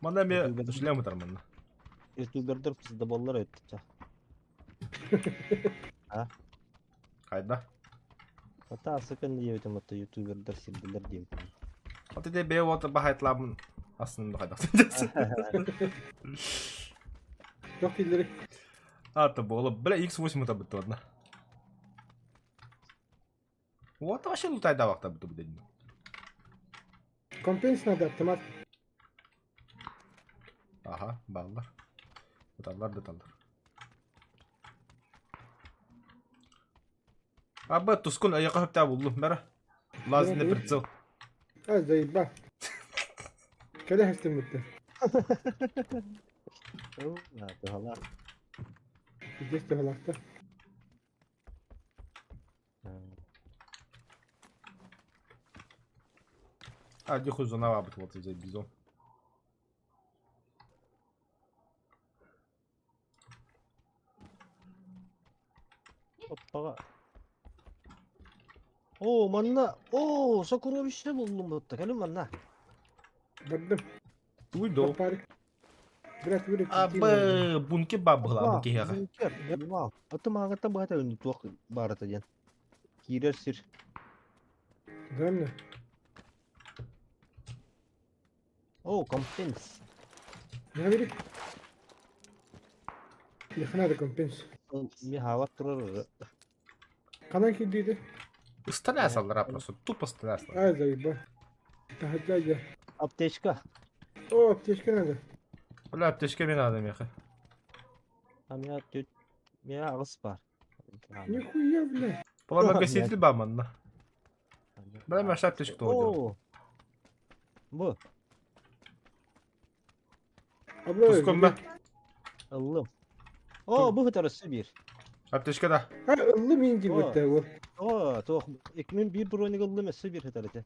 Мана ме шлем утар манна. Ютубердер пиздоболлар өттүчэ. Кайда? Ата асыкын диэбитим отто ютубердер сирдилер диэбитим. Вот это бе вот бахайтлабын асын хайда. Тох киллери. А, то было. Бля, X8 это бит одна. Вот вообще лутай давак та бит бит. Компенс надо автомат. Ага, баллар. Деталлар, деталлар. Аба тускун аяqa хөптә булдым бәрә. Лазный прицел. А, заеба. Кэлэ хастым бутта. Туһалар. Здесь туһалахта. А, где хуй зона бит вот взять бизон. Оппаға. О, манна, о, сокровище булдум бутта. Кэлин манна. Бардым. Уйду. Парик. Брат, вырек. Абы бунке бабыла бунке яга. Бункер. Вау. Аты мағата бата үнді туақ барата ден. Кирер сир. Да, мне. О, компенс. Не говори. Их надо компенс. Ми хавар турар. Канан кидиди. Стреляй салдыра просто, тупо стреляй салдыра. А, заеба. Тахаджа. Аптечка. О, аптечка надо. Бля, аптечка мне надо, меха. А меня тут меня ағыс бар. Нихуя, бля. Пламя ба манна. Бля, мен аптечка тоғыдым. О. Бу, Абла. Тускун ба. ыллым. О, бу хытар өссө биир. Аптечка да. А, ыллы мин диэбиттэ ол. О, туох, мин биир броник ыллым, өссө биир хытар этэ.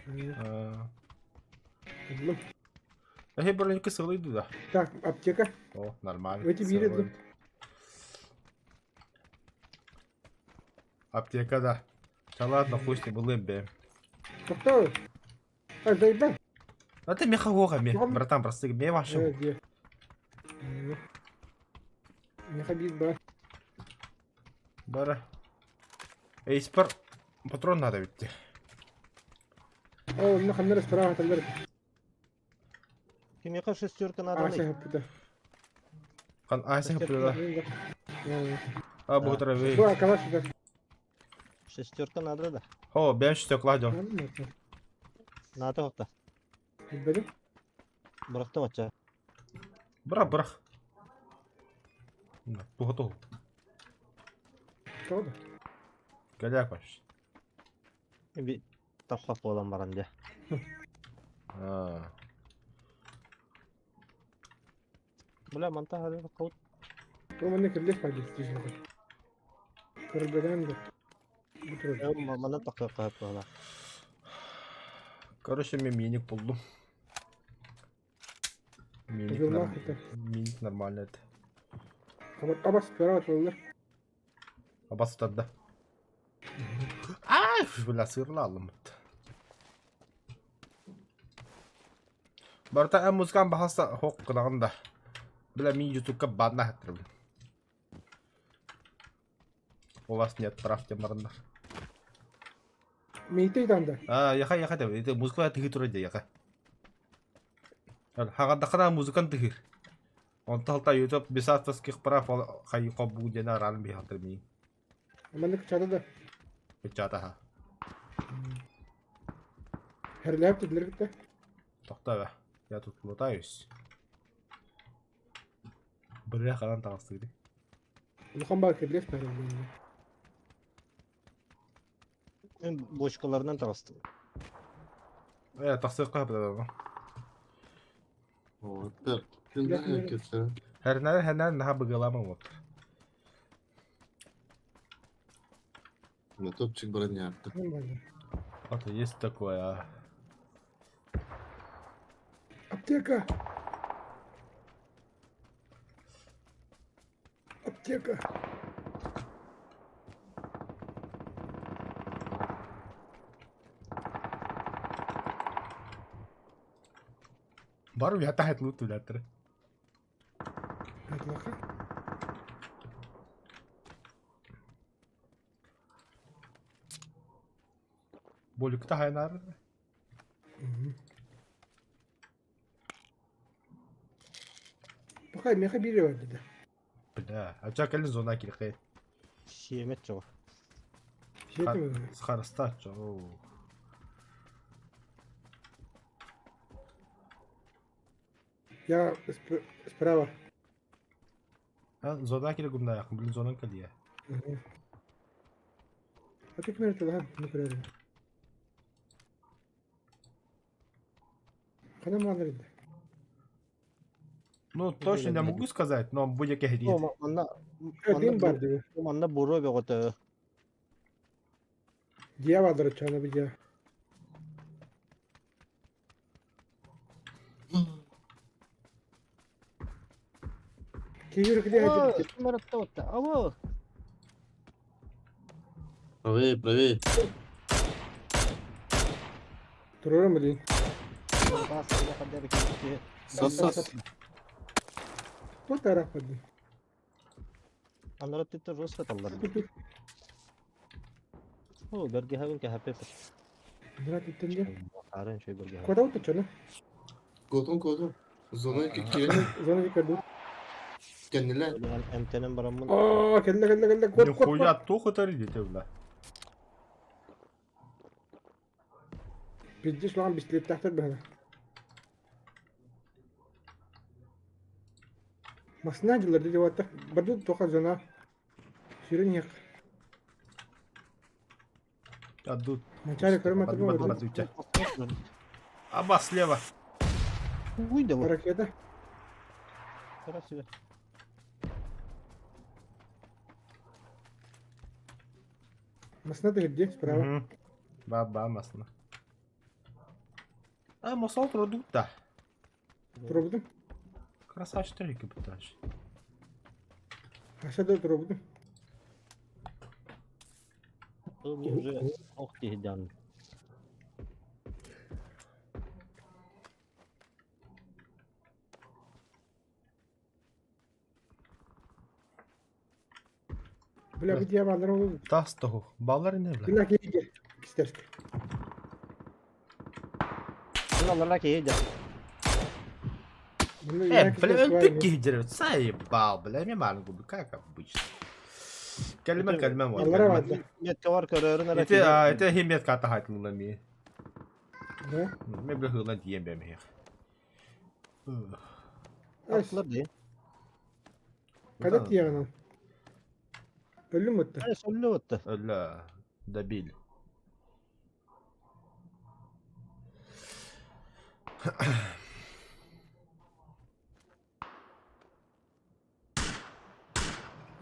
Ыллым. Эһи броникка сылыйды да. Так, аптека. О, нормально. Эти биир ыллым. Аптека да. Да ладно, хуй с ним, ылым бэм. Тоқтоо. А, заебал. А ты меха гоға ме, братан, просто ме вашим. Меха биир бар. Бара. Эйспер патрон надо битти. О, онно ханнар справа аталлар. Кимиэхэ шестерка наадалый? Ася хаппыта. Хан Ася хаппыта. А, бугутара ви. Бу акала сюда. Шестерка надо да. О, бэм шестерка ладем. Наада хопта. Билбэтим. Бырахтым ача. Бырах, бырах. Туха тух. Тоҕо да? Кэлээ көш. Би таппат буолан баран дьэ. Аа. Бля, манта хары каут. Бу манна кирлес бар дии Көрбөдөн да. Бу турар. Манна тахта каап буола. Короче, мен миник булдум. Миник, Журнал норм... хыта. миник нормально это. Абас справа атыллар. Абас да. Ай, бля, сырла алым. Барта эн музыкан бахаса хок кылагын да. Бля, мин ютубка банна хаттырбын. У вас нет прав темарындар. Миитей танда. А, яха яха деп. Это музыка тыгы тура де яха. Хагадахана музыкан тыгыр. Онтон алта YouTube без авторских прав ол хайы хоббу диэн араан биһалтыр миин. Маннык чата да. Печатаха. Херлээп тедилер кытта. Тоқта Я тут лутаюсь. Быря хадан таҕыстыгы. Улахан баар кирлес баар. Мен бочкаларынан таҕыстым. Э, тахсыакка хапыда. Вот. Күндү кетсе. Хэрнэр хэрнэр наха быгылама вот. На топчик броня. Вот есть такое. А. Аптека. Аптека. Бару я тахет лут үләттір. Атлаха. Боликта хайнар. Бакай меха бире бар dedi. Бля, а ча кэлин зона кирхэ. Сиэмет чоҕо. Жетим. Схараста чо. Я справа. А зона кире гумна якын, блин зонан кэлия. А ты кмер тылахан, ну көрөдүм. Хана малар edi. Ну, точно не могу сказать, но будет кэхрит. О, манна Дим бар диbi. манна буруо бөҕөтө. Дия бардыр чана bir дия. Кигир киде хajı. Маратта отта. Алло. Правее, правее. Турарым дейин. Сас, сас. Bu taraf hadi. Анарат титтер жестко таллар. О, бергеһабын кэһэппэ. Мурат иттенде. Арын шөй бергеһабын. Кода уту чана. Котун, котун. Зона кирен. Зона дикарду. Кеннилер. Эмтенен бараммын. Aa kelle kelle kelle kod kod. Нихуя тух это ридите, бля. Пиздец лан бистилет тахтар бана. Масна дилер диди ватта. Баду тоха зона. Сүрен як. Адут. Начале көрмө турма. Аба слева. Уй да вот. Ракета. Красиво. Масына да справа. Ба-ба масына. А, масал продукта. Пробудum. Красавчик капитанш. Aşağıda durabudum. Уже ох киһидян. Бля, bir diye ballar oldu. Тас того. Баллар не бля. Бля, gel. İster. Аллара киһидян. Э, бля, он пики Заебал, бля, мне маленькую, как обычно. Кәлмә, кәлмә, вот. Аллара бар. Метка бар көрөрүн эрэ. Это, а, это химет ката хайтылна ми. Да. Мен бля хылна дием бәм хех. Атлар ди. Кадат яғынан. Өлім өтті. Ай, соллу өттө. Өллө, добил.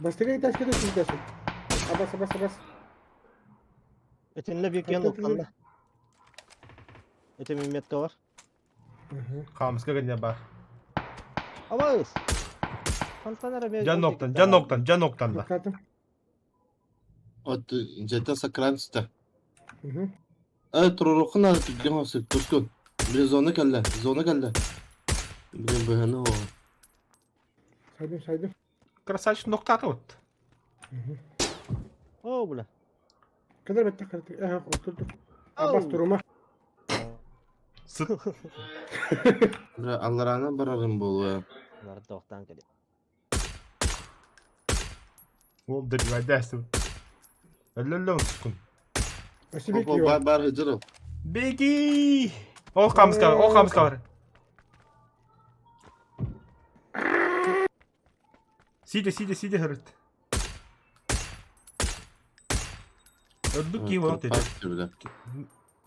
Бастыга иташкада сүздәсің. Абас, абас, абас. Этинле бик ен оттанда. Эте мин метка бар. Хамска гәнә бар. Абас. Хантан эрэ мен. Жан октан, жан октан, жан октан да. Тоқтатым. От жета сакранста. Мгм. Э, турурукун ары түгген хосук тускун. Бile зона келді, зона келді. Блин, быһыны о. Сайдым, сайдым. Красавчик ноктаты вот. О, бля. Kadar бетті қарады. Эх, отырдық. Абас турума. Сыт. Бля, алларана барарым болу. Нар тоқтан келе. Ол добивай дәсті. Өллө тускун. Спасибо, Опа, бар бар хыжырыл. Беги! Ол хамска, ол хамска бар. Сиде, сиде, сиде хырыт. Өлбүк ки вот это. Бля.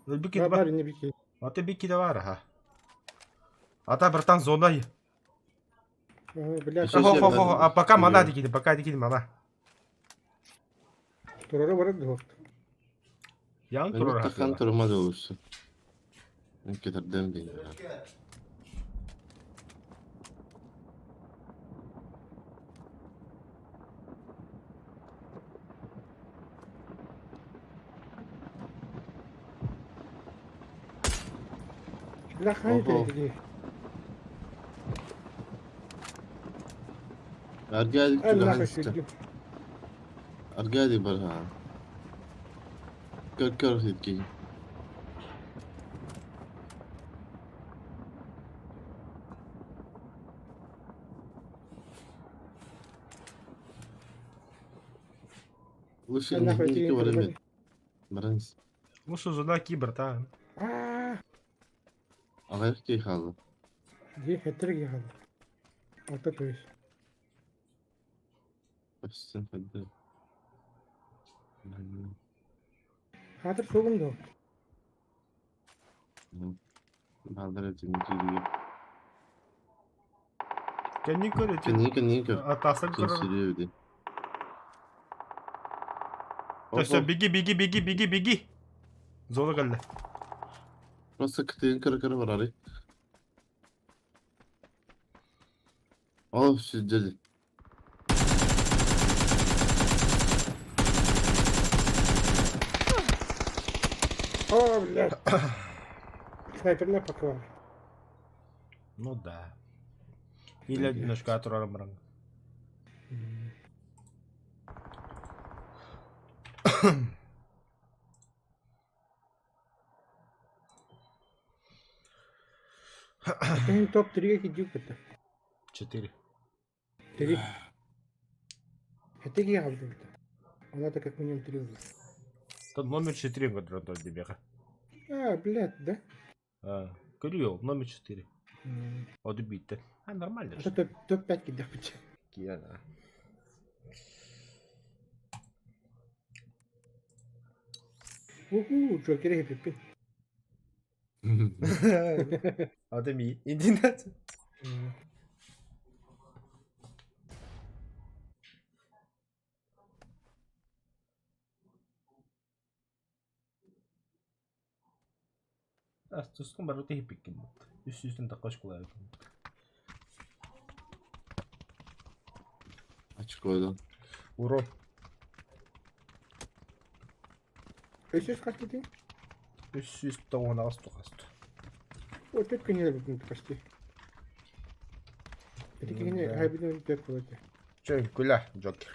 Өлбүк ки Бар бар. бар не бики. Аты бики да бар, ха. Ата братан зона. Бля, Еще Хо хо хо, а пока мана дикиди, пока дикиди мана. турары барады вот. Ян турар. Тахан турма да olursun. Кетерден бейін. Бля, хай Ого. dedi. Аргадик Allah түгән aşkına. Аргадик бар ха. Көр көр хитки. Лучше Allah не aşkına. бар эме. Баранс. Лучше зона ки, братан. Аа, Агай ки халы. ди хетер ги хал. Алта көйс. Бастын хадды. Хатыр соғым да. Балдар этин кириге. Кенни көр эти. Кенни кенни көр. Атасын көр. Кесириyor Все, беги, беги, беги, беги, беги. Зона келді. Просто кытыгын кыры кыры бар ары. О, сүздеді. О, бля. Снайперне пакывал. Ну да. Или одиночка турарым барам. Benim топ 3-ге кидюк бітті. 4. 3. Хетеге алды бітті. Она так как минимум 3 уже. Тут номер 4 говорит, дебеха. А, блядь, да? А, Кирилл, номер 4. М. Отбитый. А, нормально Это же. топ, топ-5 кидюк бітті. Киана. Уху, Джокер хеппи. А ты ми. Иди на. Астыскын барыта иһиппиккин бут. Үс сүүстэн тахха школа Очкойдан. Урон. Өсөс хас дитиң? 398 тухаст. О, төрт күн бүтүн почти. Эти киһини хайбытын төрт болот. Чөҥкүлэ, Джокер.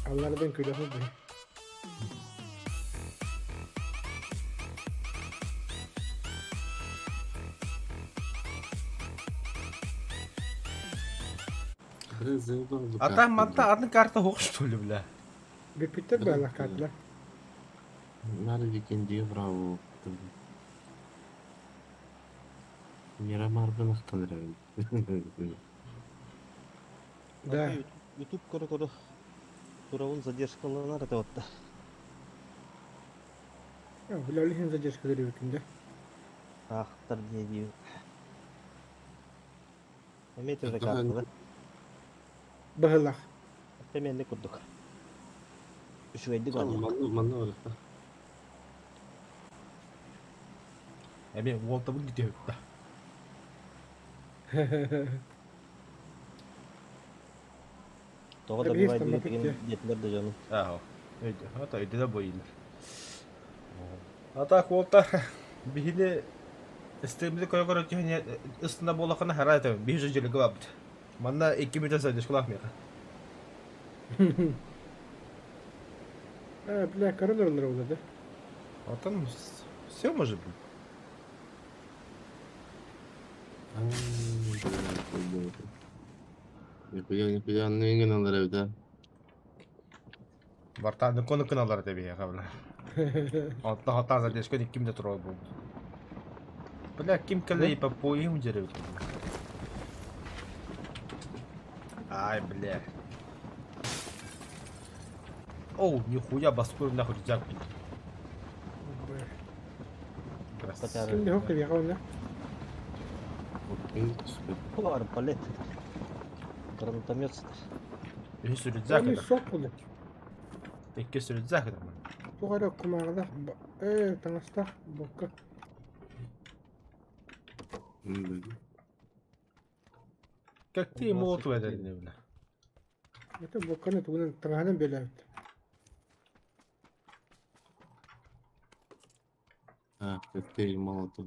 Аллардан күлэху бу. А там манта атын карта суох что ли, бля? Бүппүттэр баалах карталар. Надо викинди браво. Мирамарбын ахтан эрэ. Да. Ютуб көрө-көрө турабын задержкаланар этэ отта. Бля, ол иһин задержка көрүбүтүн да. Аахтар дии диибин. Эмиэ тоже карталар. Быһылах. Эмиэ курдук. Үчүгэйдик оонньуох. Манна манна барыта. Эмиэ уолтабын бүтүһүктэ. Тоҕо да Эбиэс бывает таммапыт диэн дии. диэтилэр да дьону. Ааһо. Өйдө, ата өйдө бойылар. А так уолта биһини стримди көрө-көрө түһэн ыстына буолахына хара этэ биһи дьөлүгө барбыт. Манна 2 мүнүүтэ задержкалаах миэхэ. А, бля, король олорор да? Оттон все может быть. Нихуя, нихуя, ну иҥэн алар эбит аа. Бартааны кону кыналар этэ биһиэхэ бля. Оттон хатаан задержка 2 мүнүүтэ турар буолбут. Бля, ким кэллэ по поим дьэрэ Ай, бля. Оу, нихуя, баскур нахуй рюкзак. Красава. Ким да хоккей яҕа О, арбалет. Гранатомет сытар. Үһүс рюкзак Аны это. суох буолла. Иккис рюкзак это. Туох эрэ кумааҕылаах ээ таҥастаах буокка. Как ты молоту эдэрин бля. Это буокканы тугунан таҥаһынан биэлээбит. А, коктейль молотов.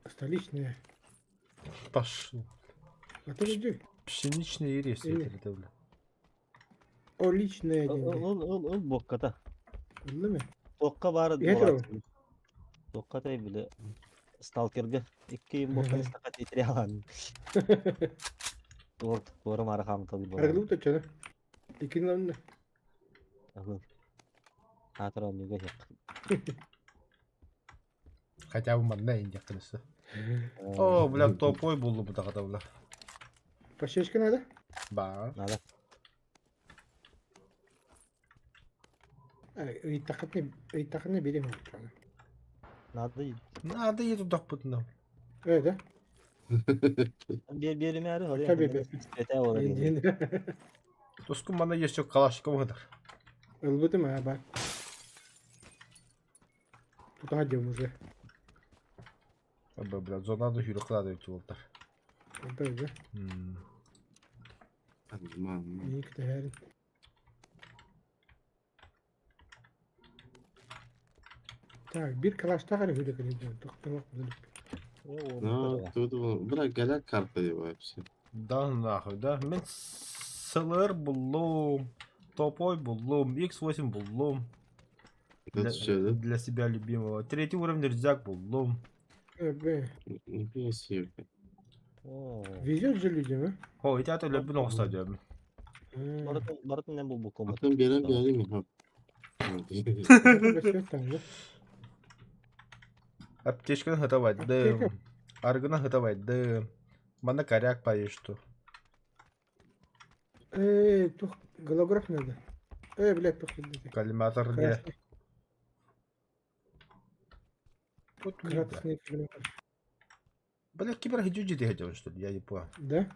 Столичная. Пошел. А то иди. Пшеничный рис Или- это бля. О, личная Ол деньги. ол ол ол буокката. Ылла ме? Туохха баар Иһэ буолааччы. Туохха тай били сталкерга икки буокканы стака тиэтириалаан. Туор туора маара хаамыталыы буолар. Арыгылыбыт оччону. Иккини ылынна. Аһыы. Аатыр оонньууга иһиэх. Хотя бы манна индиэхтэнэсэ. О, бля, топой буллу бутаҕата бля. Пощечка надо? Баа. Надо. Ыйыттаххытына ыйыттаххытына биэриэм оччону. Надо Надо еду тохпутуна. Ээ да? Биэр биэримээри Оччо биэрбэт. Этэ буолар Диэн. Тускун манна еще калашников ыһытар. Ылбытым аа баар. Тутаха диэм уже. Бля, бля, зона да хүрүк кылаада үтү болтар. Онто да. Мам. Миин кэтэһээрин. Так, биир калаштаах эрэ хүрэ кэлин тохтолох Ну, тут, бля, горят карты вообще. Да нахуй, да. Мин сылыр буллум, топой буллум, X8 буллум. Это Для, что, да? для себя любимого. Третий уровень рюкзак буллум. Б. Нихуя себе. Везет же людям, а? О, ити ата лөбүн оҕуста диэм. А, Барытын барытын мен булбуккум. Атын берем берем это там, да? Аптечканы хытабайдым. Аптека. Аргыны хытабайдым. Манна коряк поешту. Эй, тух, голограф надо. Эй, блядь, тух, Коллиматор не. Хорошо. Вот Градусные Бля, кибер хиджуджи ты хотел, что ли? Я не понял. Да?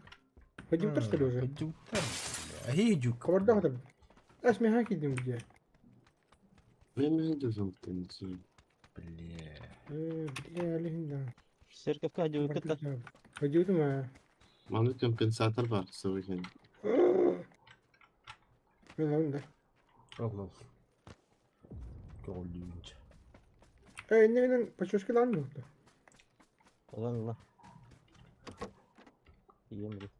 Ходил что ли уже? Ходил Хиджук. Кабарда хотим. Ас меха кидим где? Мен де золотын. Бля. Бля, легенда. Церковка дьуйкыта. Ходил ма. Маны компенсатор бар сывыген. Мен да. Ол Көңүллүүнчэ. Э, иннегинен почешкалаан буолла. Ылан ыла. Ийэм били.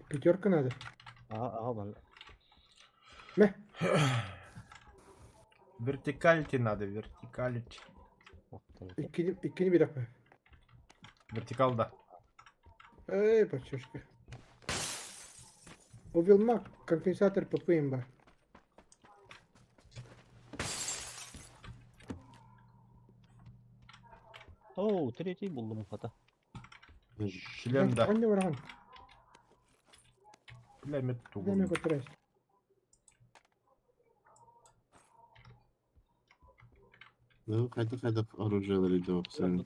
Пятерка надо. Аҕа аҕа манна. Мэ. Вертикалити надо, вертикалити. Иккини иккини бирэхпэ. Вертикал да. Эй, почешка. Увелмак, компенсатор ППМ бар. Оу, третий буллум хата. Шлем да. Ханна барахан. Бля, мен Бля, тугу. көтөрөс. Ну, қайда-қайда оружиелер үйде оқысың.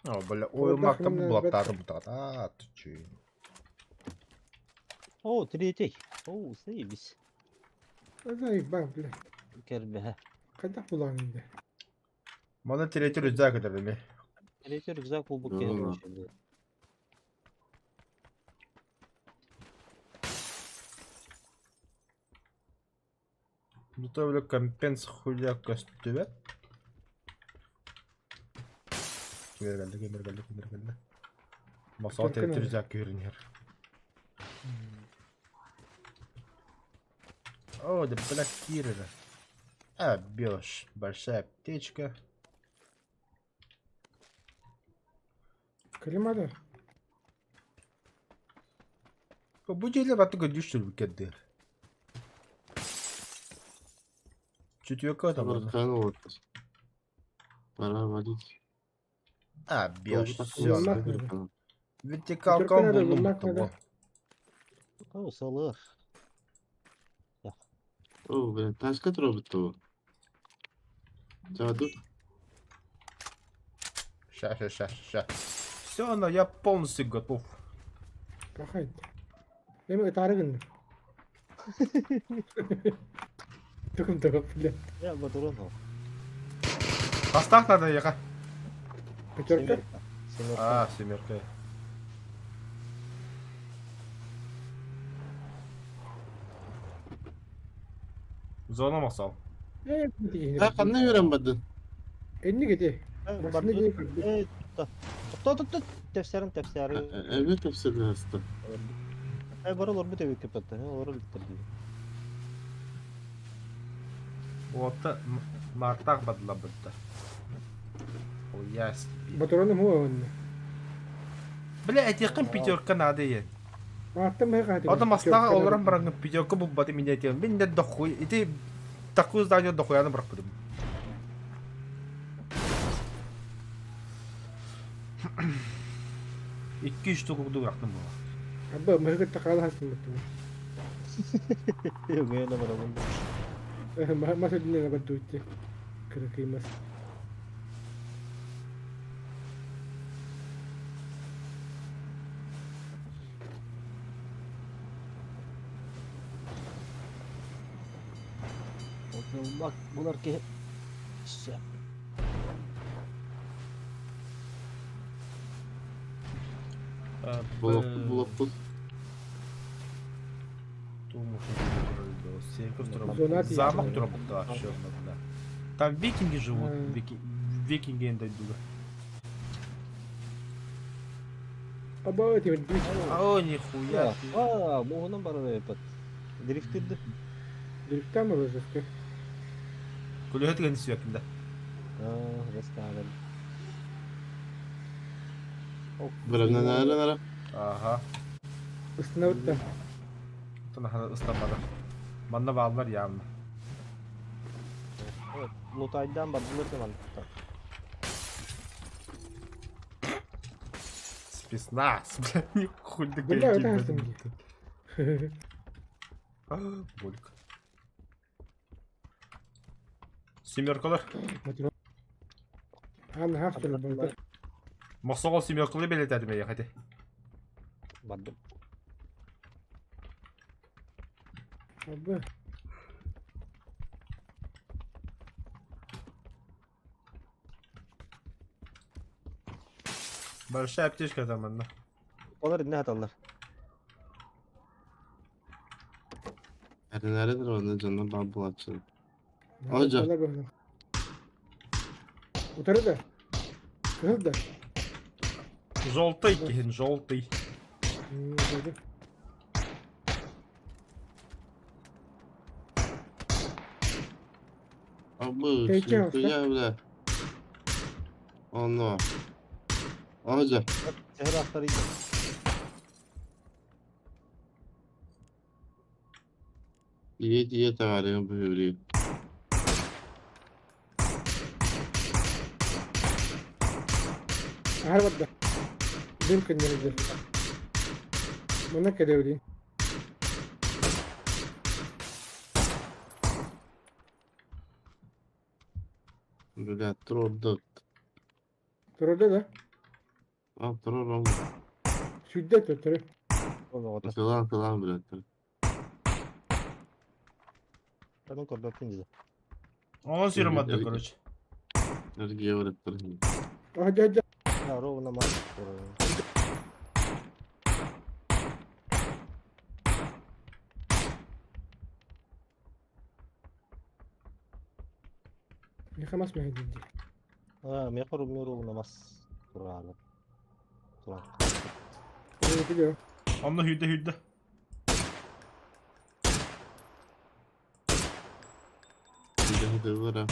О, бля, ойылмақтан бұлақтары бұтады. А, ты че. Оу, третий. Оу, заебись. Заебал, бля. Кэрбэһэ. Қайда булаан инде? Мана третий рюкзак это бе. Третий рюкзак буолбут Да, киһи да. короче. Зато бля компенс хуя көстүбэт. Кемер кемер кемер кемер. Масал Только третий надо. рюкзак көрінер. О, да бля кирера. А, бешь. Большая аптечка. Калимада. Бу жерлер аты көдүш кеддер. Чүтүөкө там. Бархан отыр. Пора валить. А, бешь. Всё. Все. Вертикалка Пятерка надо, булдум вылмак того. надо. Оу, салых. О, бля, ташка трогает того. Чаду. Ща, ща, ща, ща. Все, но я полностью готов. Пахайт. Эми ытаары гынным. Түкүм төгөп, бля. Я батурун ол. Поставь надо ехать. Пятерка. Семерка. А, семерка. Зона масал. Э, тигин. Та қандай өрен бады? Энни кете. Басына дейін көрдү. Э, тутта. Тутта, тутта. Тэпсэрин, тэпсэрин. Әбе тәпсірді асты. Э, бар олор бу тэбикке патта. Олор илттерди. Вот мартах бадла бытта. Хуя себе. Батураным хуа онна. Бля, эти кым пятерка надо е. Аттым хэ каты. Ода маслага олорон баран пятерка бу баты меня тем. Мен не дохуй. Ити такую здание дохуяны брак будем. Икки үч тугу буду рахтым була. Абба мыгы такала хастым буту. Үгэнэ барабын. Ма сөдүнэ бардуутти. Кырыкыймас. Бак булар ки. Всё. Булап, булап бұл. Замок да, всё, да. Там викинги живут, викинги эндайдуга. Аба тимир О, нихуя. А, муһунан барар эпат. Дрифтирди. дрифтам розыска. Күлөһөт гэн сүйәкинде. А, рестален. Бірінен әрі әрі. Ага. Ыстынабытта. Тына ыстамада. Манна баалар яамна. Лутайдан бардылар да мантта. Спецназ, бля, нихуй Бля, это хастым. Болька. Семеркалар. Аан хаах турар буолбат. Мохсоҕол семеркалы бэлиэтээтим эйиэхэ ити. Бардым. Абы. Большая аптечка там манна. Олар инне хаталлар. Эрэнээри онно дьонно баар буолааччылар. Ожо. Олар быһыылаах. Утары да. Кыһыл да. Желтый киһин, желтый. М, Абы, Тэйчи оста. нихуя, бля. Оно. Ожо. Сehir ахтар Ийэ-ийэ таҕарыам быһыырыы. Аһар барда. Дым көннөрүдүр. Манна кэлэбилин. Бля, туруордут. Турда да. А, туруорум. Сүүрдэ төттөрү. Оҕото. Сылаан, сылаан, блядь. Kanın korbatın dedi. Онон сүүрэн барда, короче. Эргийэ барыттар. Аһа дьэ Ya ровно мас. Миэхэ мас мэһэйдиир дии. А, миэхэ ровно мас туралы. Туран. Билио. Онно сүүрдэ сүүрдэ. Идэһэ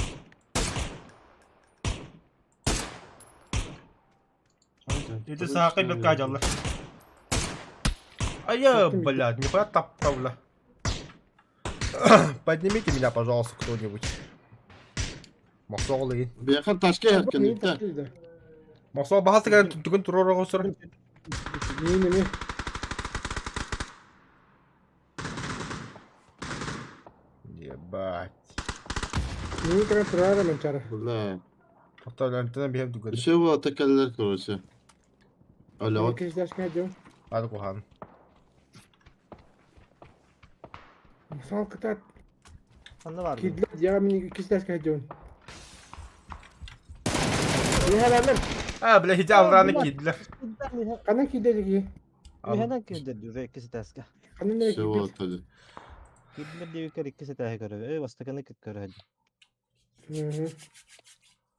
Ити саакай бэркэ дьаллар. А я, блядь, нихуя топтал, бля. Поднимите меня, пожалуйста, кто-нибудь. Мохсоҕол игин. Биэхэ ташка иһэркэн үттэ. Мохсоҕол баһас тыган түгэн туруора оҕосор. Миин эмиэ. Ебать. Миин кэлэн турара манчара. Бля. Тоқтар биһэм түгэн. Еще было такаллар, короче. Алло. Киһи дьон. Ады куһаан. Сал кытаат. Ханна бар. Киирдилэр дьиэҕэ мин иккис дьон. Иһэлэлэр. А, бля, хити алраны киирдилэр. Ханан киирдэ дии? Миһэнэн киирдер дүү иккис этээскэ. Ханан эрэ Все киирбит. вот тогда. Киирдилер диэбиккэр иккис этээһи көрөбү. Эй, бастакыны көрөһө.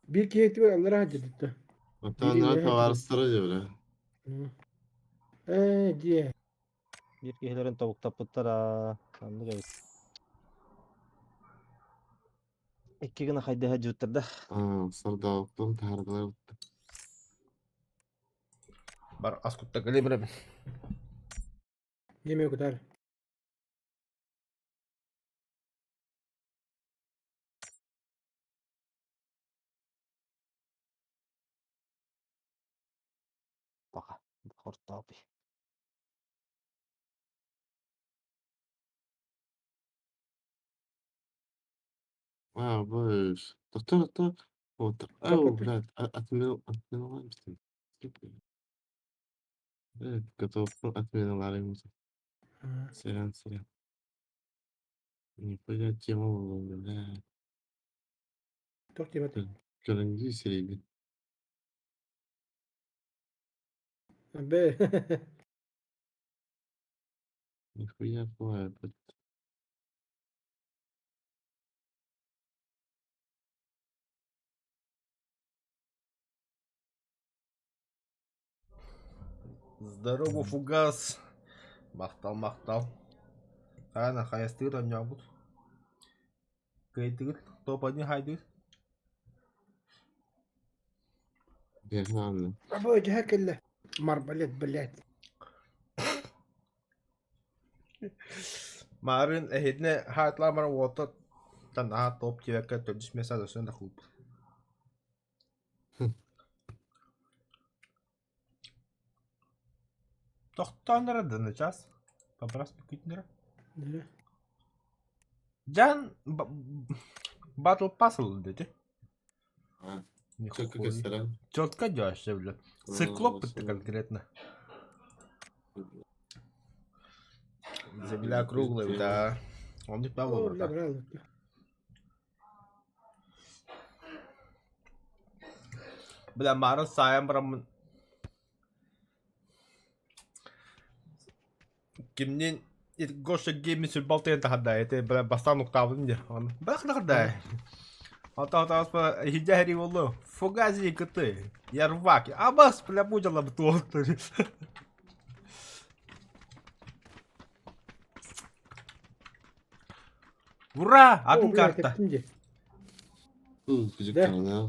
Биир киһи этибэр аллара дьэдиттэ. Оттон товарыстара дьэ, бля. Ээ, дьиэ. Биир киһилэрин тобуктаппыттар Ханнык эбит. Икки гына хайдыһа дьуттар да. А, сардаалыктан таһардылар. Бар ас кутта кэлэ биребин. Дьиэ кутар. Баха. Хортоопи. А, быш. Доктор, доктор. Вот. Ау, блядь, отменил, отменил. Готов, отменил Сорян, сорян. Нихуя тема была, бля. Туох диэбэт. Көрүҥдүү сирэйбин. Бэ. Нихуя бывает. Здорово, фугас. Махтал, махтал. Ана, хайастыгыт онньообут. Кыайдыгыт, топ-1 хайдыгыт. Бэҕэһээ Абы дьэ кэллэ. Марбалет, блядь. Марын эһитинэ хаатламар уота танаһа топ диэбэккэ төрдүс миэстэ өссө да хулбут. Тохтоон эрэ да начаас. Папарас бүккүтүнэрэ. Дьэ. Дьан Battle Pass ылла дии. А, Нихуя. Четко кестера. Четко дёшься, бля. Циклоп это конкретно. Земля круглая, да. Он не О, Павлов, бля, да. брал. Бля, Мара Сайм бараммын. Кимнин Гоша Геймин сүрбалтыйын таһарда эти бля бастаан уктаабытым дии. Оны бах нахарда. Ата ата иһдэ хэрий боллу. Фугази кыты. Ярвак. Абас бля будила бутуоттар. Ура! О, Атын бля, карта. тэптим дии. Күжүк Да. да.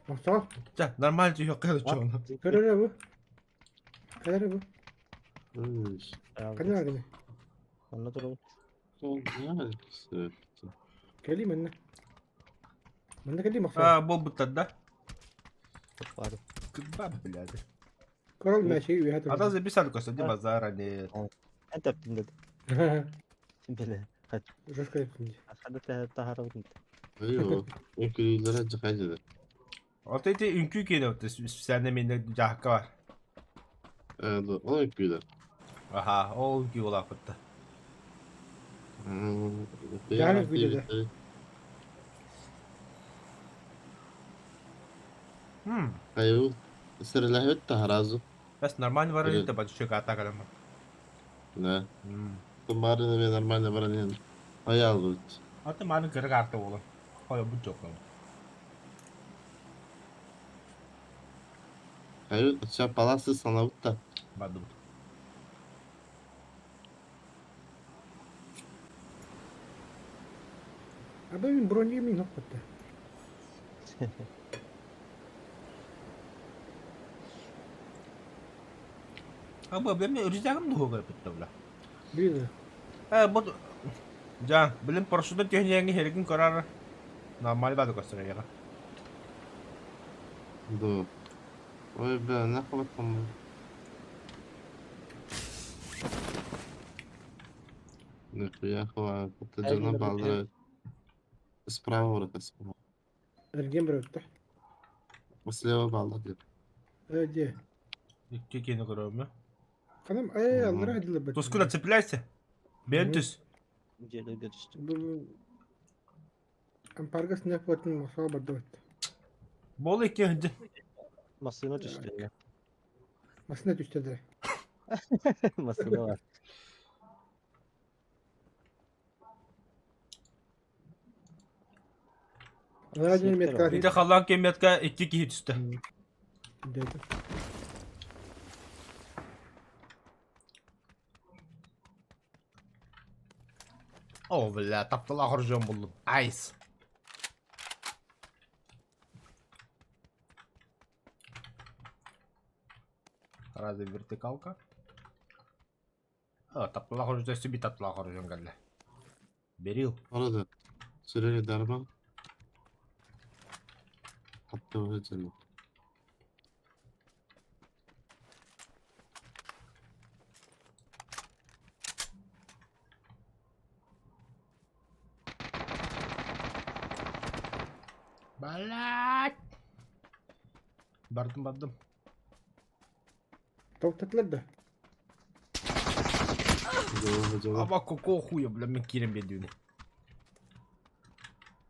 Мохсоҕо. Ча, нормально түһүөх кыһыл Көрөрө бу. Кэлэрэ бу. Ханна гына. Онно турабын. Кэлии манна. Манна кэлии мохсоҕо. А, буолбуттар да? Бары. Кырба, блядь. Корол мэчиги үөһэ А турар. записали костя, ди базара нет. Эн тэптим деді. Бile. Жестко тэптим дии. Хада таһарабын. Айо. Өкүллere жакайды. Вот эти үҥкүү киэнэ специально менде жаһакка бар. Ол өкүллер. Аха, ол үҥкүү буолаахпытта. Жаны өкүллер. Айо. Сирилэхет таһаразу. Бэс нормально бар Или- это батюшка атака там. Да. Тумарына мен нормально баран. Аял бут. А ты маны кырык арты болы. Хой бу жок. Айо, ча паласы санабытта. Бады. Аба мин брони мин хоппатта. А бу бля мен рюкзагым да хугай битте бля. Били. Э бу Жа, билим парашютта түһүнээҥи хэригин көрөр. Нормально бады көстөр яга. Да. Ой, бля, нахуй там. Нихуя хва, это жена балдыра. Справа ворота, справа. Эрген бирөттө. Слева балда деп. Э, де. Икки киини көрөмү. Канам, э, аллара диле бит. Тускуна цепляйся. Бен түс. Дьиэлэргэ түстүм. Бу Ампаргас не потын мохсоҕо барды бит. Бол икки хынды. Массыына түстүм. Масына түстэ да. Массыына бар. Аллара диле метка. Ити халлаан кемметка икки киһи түстэ. Деді. О, бля, таптала хоржон булдум. Айс. Разве вертикалка? А, таптала хоржон өстү би таптала хоржон кэллэ. Берил. Orada. Süreli darma. Hatta öyle. Блять. Бардым, бардым. Токтатылар да. Аба какого хуя, бля, мен кирем бедюни.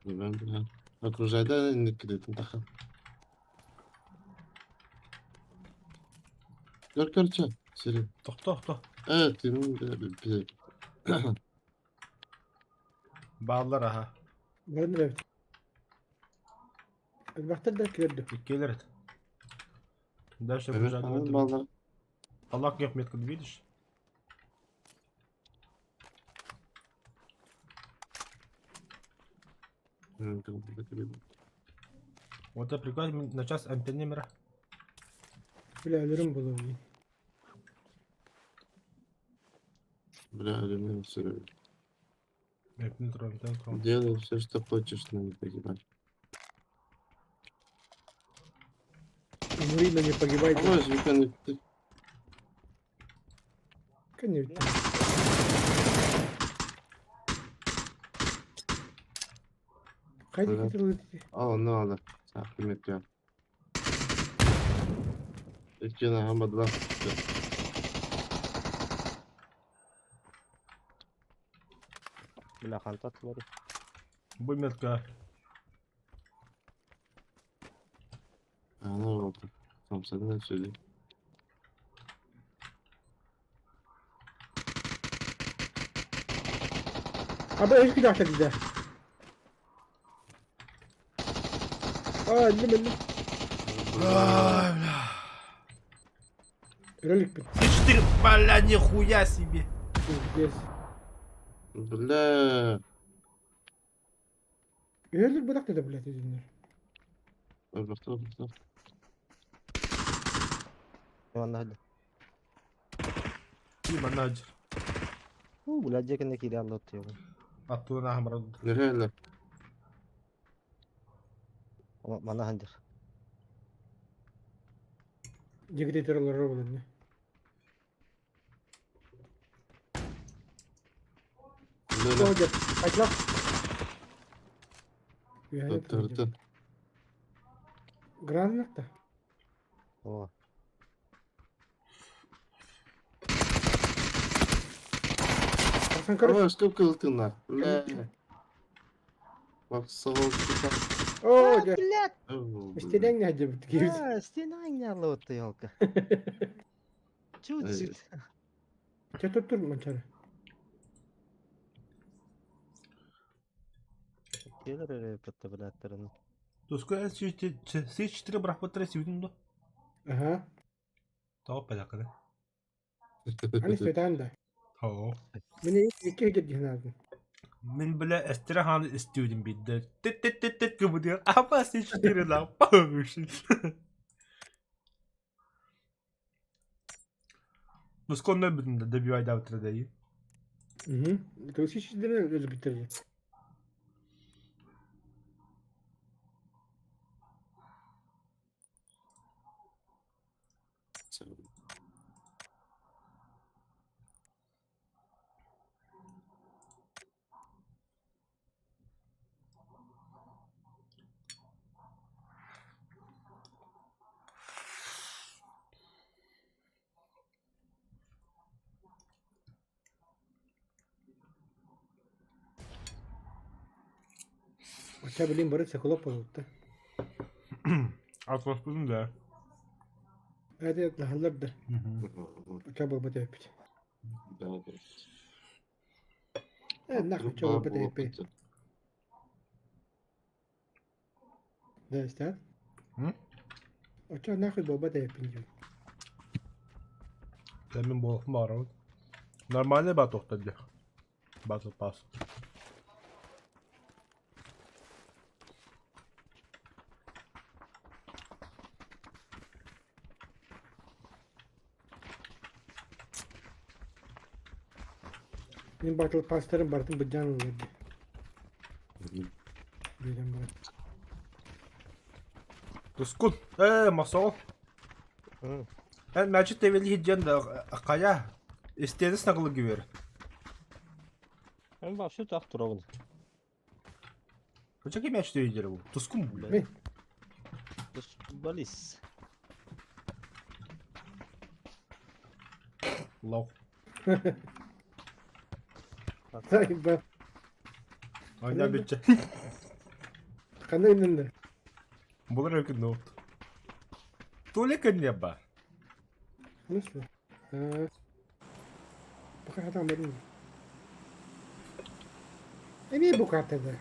Ben бля. Окружайда кредитин таха. Gör görçe. Sürü. Тохто, тохто. Evet, benim de bir Баалар, аха. Барын бит. Элбахтар да кирди. Иккилер. Дальше Evet, окружать tamam, бардым. bağlar. Аллах yok метку видишь? Вот это прикольно, на час антеннемера. Бля, өлөрүм болуп. Бля, ölümün sürü. Трон, трон, трон. Делай все, что хочешь, но не погибай. Умри, но не погибай. А можешь выконать Конечно. Хайда кытылы Ал онно алы. Саахтым өттүөн. Өттүөн аһан бадылар. Бля, хантат бар. Бу метка. Аны oldu. Самсадын söyleyeyim. Аба эш күдәхтә диде. Аа, өллүм өллүм. Ай, бля. Өлөлүкпүн. С4, бля, нихуя себе. Пиздец. Бля. Өлөр быдак диде, блядь, үзүннөр. Öbür öbür. Манна Тима, наджер. У, бля, дьэ киирэ алла оттуйабын. Оттуда нахамра. Nereye Манна хандыр. Дигде олорор буланна. Böyle. О, деп, айтлак. Dur Гранатта. О, Арсан короче. Ama üstüm kıltınlar. Бля. Bak sağ ol. О, дьэ. блядь! Истелең не деп кирбит. А, стена не алла оттуйалка. Чуть Эй. Чэ тур манчары. Келер эрэ пытта блядтарын. Туску С4 брахпыттара сибитин до. Ага. Тоо палакада. Аны светан да. Хоо. Мени икки хедер дихнадын. Мин бля эстера ханы истүүдин бидде. Тет тет тет тет кыбыдыр. Апа С4 ла. Паш. Туску не бидин да добивай да утра дай. Угу. Туси шидер өзү битерди. Оча билин бары секолоп болупта. Атваспызын да. Әде лахаллар да. Оча болба деп. Э, нахуй чо болба деп. Да, истят? М? Оча нахуй болба деп. Мен болохум барабын. Нормальный батл тогда. Батл пас. Мен батыл пастырым бартын быджан оларды. Билем бар. Тускун. Э, масол. Э, мәчет тевели хиджен да кая. Истени снаглы гибер. Мен вообще так турабын. Кача ки мәчет тевели бу? Тускун бу. Мен. Балис. Лау. Сайба. Айна битче. Кандай инде? Булар өкүн ноут. Толика не ба. Смысле? А. Пока там барын. Эми бу картада.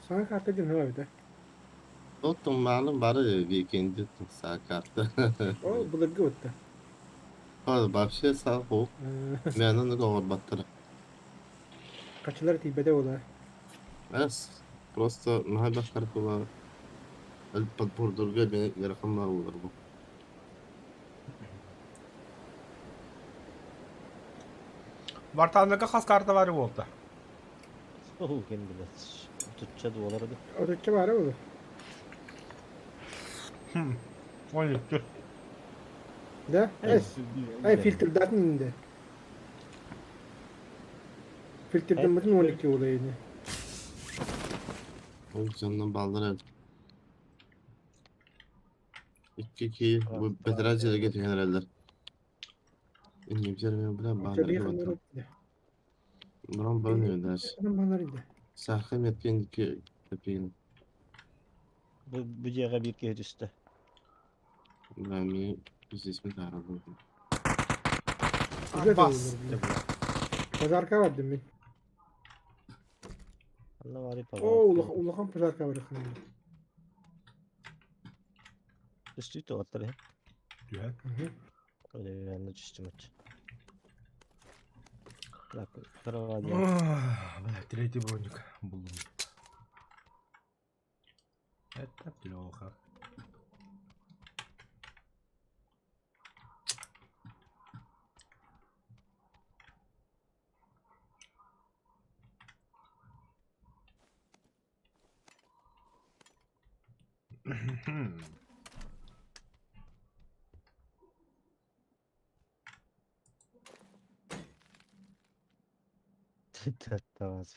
Саңа карта дин хава бит. Оттон мaalum бары weekend саакарта. О, булыргы отта. Hadi вообще саа хоо. Мен аны баттыр. Качылар тибеде ола. Эс просто наха башкар була. Эл подбордурга мен яракамлар болар бу. Вартанлыка хас карта бар болду. Ол кем билет. Tutça duvaları da. Отча бары болу. Он Да? Эс. Ай фильтр датын инде. Фильтрдэммитин 12 буолуо ини. Ол дьоннор бааллар эбит. Икки киһи бу бэтэрээ дьиэлэргэ түһэн эрэллэр. Иннибитигэр эмиэ бля Чэбии бааннарга ханна бардым. Баран баран иһэллэр. Балар иде. Саха меткен икки копейка. Бу бу дьиэҕэ биир киһи түстэ. Бля, мне здесь металл был. Уже Бас. да Пожарка бардым мин. Анна баары Оо, улахан улахан пожарка бар ханна. Түстүү тоҕоттор иһин. Түһэн. Өлүөннэ түстүмүт. Так, второго дня. Бля, третий броник булдум. Это плохо.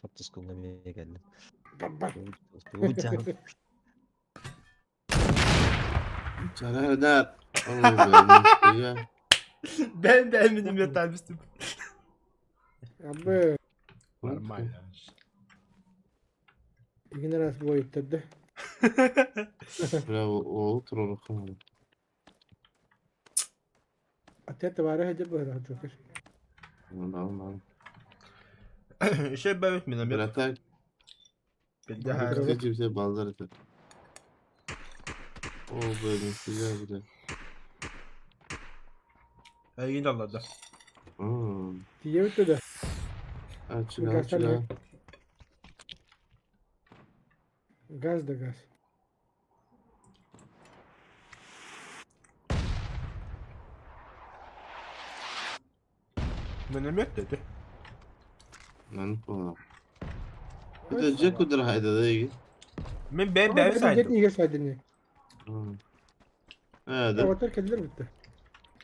Фактически эмиэ кэллим. Бабба. Тугу Чарардар. Ой, бля, нихуя. Ben de eminim yetermiştim. Абы Нормально. игин раз бойуттарды. Бля, ол турар ханна. Атет бары хеде быһа Джокер. Нормально. Еще бэбит миномет. Братан, Бля, где балдар это? О, бля, нихуя, бля. Эйгин аллада. М, Тие битте да. А, чуга, чуга. Газ да газ. Миномет dedi. Нан понял. Это Джеку дорогая, да, и? Мен ben ben saydım. Неге сайдын. А, да. Отар келдер битте.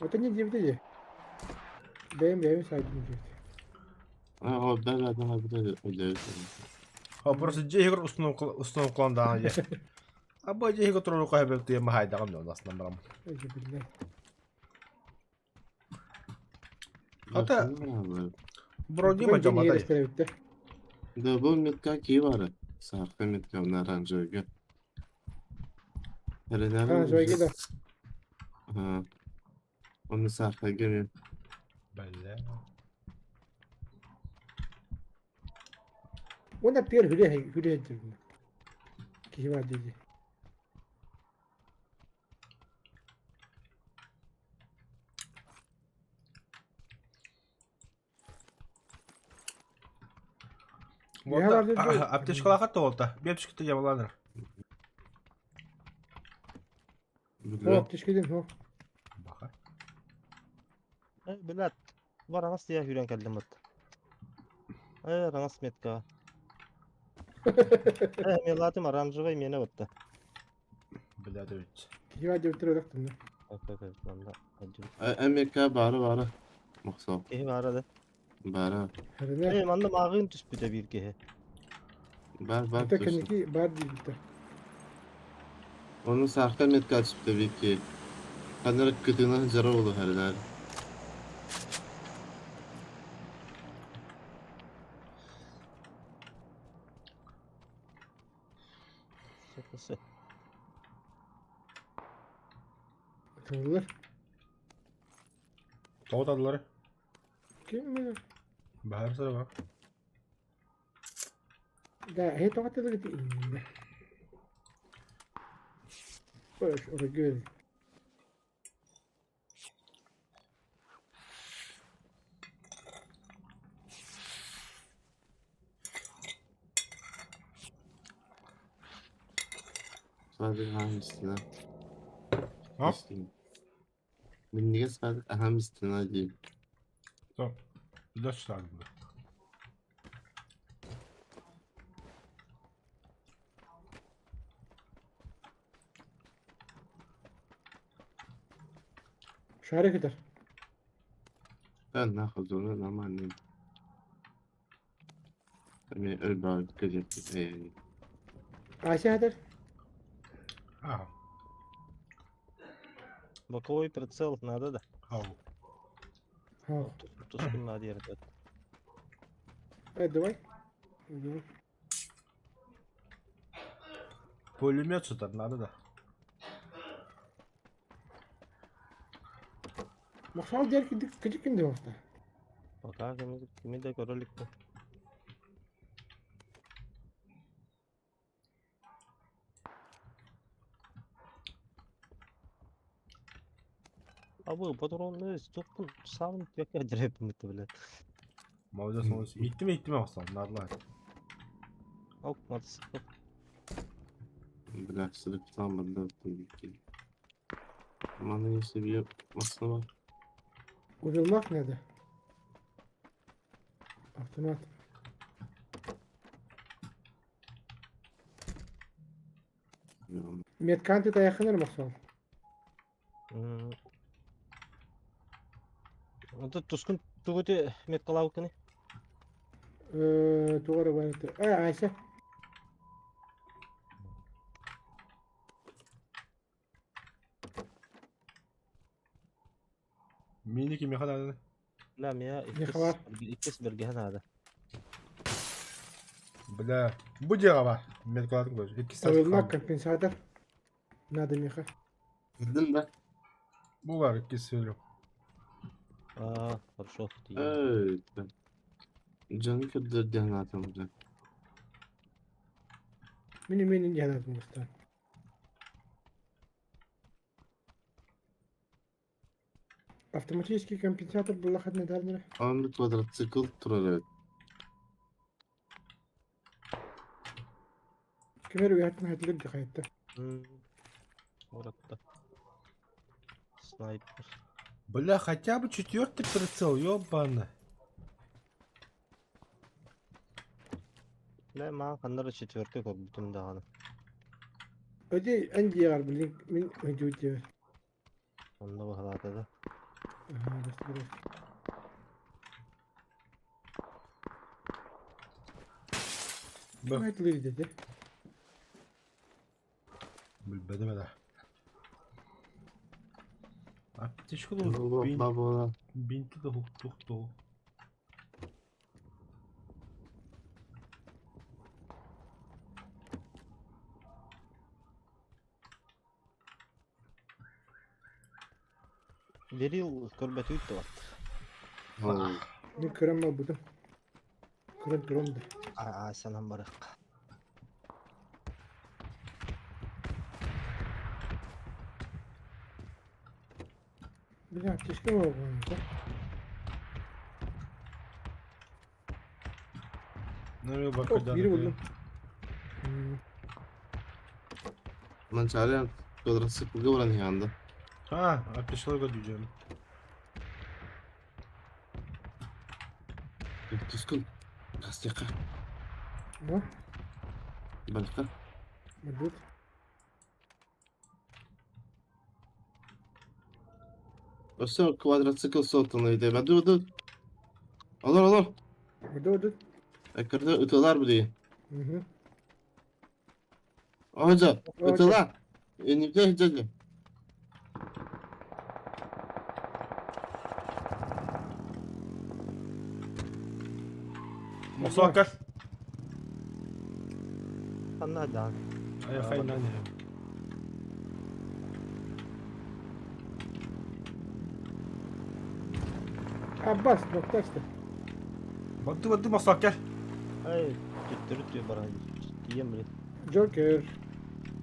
Отар не дебите же. Бэйм бэйм сайдын дебите. А, о, да, да, да, да, да, да. Ha burası Cehigor установкалан daha iyi. Абы Cehigor туру кайбеп диye махайдагам да aslında барам. Эже биле. Ата брони ма жамадай. битте. Да, бұл метка кии бары. Сарқы метка мына оранжевыйга. Оранжевыйга да. Оны сарқыга мен. Бля. Оны пер хүле хүле дедим. Кихи бар деди. Онда аптечкалаха толта. Bir аптечка жабаланыр. О, аптечкеден хо. Баха. Билет. Бар аңас тия хүрен кэллим бут. Э, аңас метка. Э, мелатым оранжевый мене бутта. Бля дебит. Кихи бар деп тур октум. Манда. Америка бары бары. Мақсал. Киһи баара да. Бары. Э, манна мааҕын түспүтэ биир киһи. Бар бар. Это кеники бар дебите. Оны сарқы метка түсіпті беке. Қаныр күтіні жары олы хәрлер. Сөпөсө. Тыллар. Тоғытадылар. Ким билер? Бахар сыра бар. Да, хе тоғатады бит инде. Қош, ора гөл. Садық ахам үстіне. Ha? Мен неге садық ахам үстіне деймін. Tamam. İlaç lazım burada. Шары кетер. Да, нахуй, зона нормальный. Эмиэ өлбөҕө кэлиэхпит ээ. Ася хатар. А, Боковой прицел надо да. ау. Ха. Тускун надо диэн. Давай. Давай. Пулемет сытар надо да. Махсал диэр кидик кидик ким диэхтэ. Пока кими кими да көрө иликпин. Абы патронны тохпун саабын түөккэ дьэрэппин бля. Молодец, молодец. Иттим, иттим охсон, надо. Ок, мотоцикл. Бля, сырыктан барда Маны себе основа. Уделмак надо. Автомат. Медканты таяхыныр Махсал. Онто тускун тугути меткалаабыккыный? Тугара барыта. А, Ася. Мини кимиэхэ нааданы? Бля, меня Михалар. иккис бэргэһэ наада. Бля, бу дьиэҕэ бар. Медкалатын көрөр. Иккис Уделмак компенсатор. Надо меха. Кырдым да. Бу бар иккис сөйлөм. А, хорошо. Эй, Дьону көрдөр диэн аатым бля. Мини мини не надо мустан. Автоматический компенсатор была хадна дарнера. Аны квадроцикл турар эбит. Кемер уятын хатылып дихайтта. Уратта. Снайпер. Бля, хотя бы четвертый прицел, ёбана. Бля, маа ханнара четвертый көрбүтүм даҕаны. Өде андиягар блин мин өдү Онно баһалаата да. Ага, быстро. Б. Хатылыр dedi. Билбэтим да. Аптечка да бин, Баба. бинти да хук-тух-тух. Берил көрбөтүт да бар. Мин көрөм будum. Көрөн турам да. А, санам барык. Бля, аптечка бар да. Ну, Ок, бакыдан. бири булдум. Манчары квадроциклга баран янда. А, аптечкаларга дүйдем. Тускун. Кастяка. Ну, Балька. будет. Өссө квадроцикл соттан иде. Баду баду. Алар алар. Буду, буду. Экерде ытылар бу дии. Угу. Ожа, ытыла. Энипте хиджади. Мусака. Ханна да. Ая хайнан. Аббас, доктор. Баду баду Мусака. Ай, түттүрүт тү баран. Тием блин. Джокер.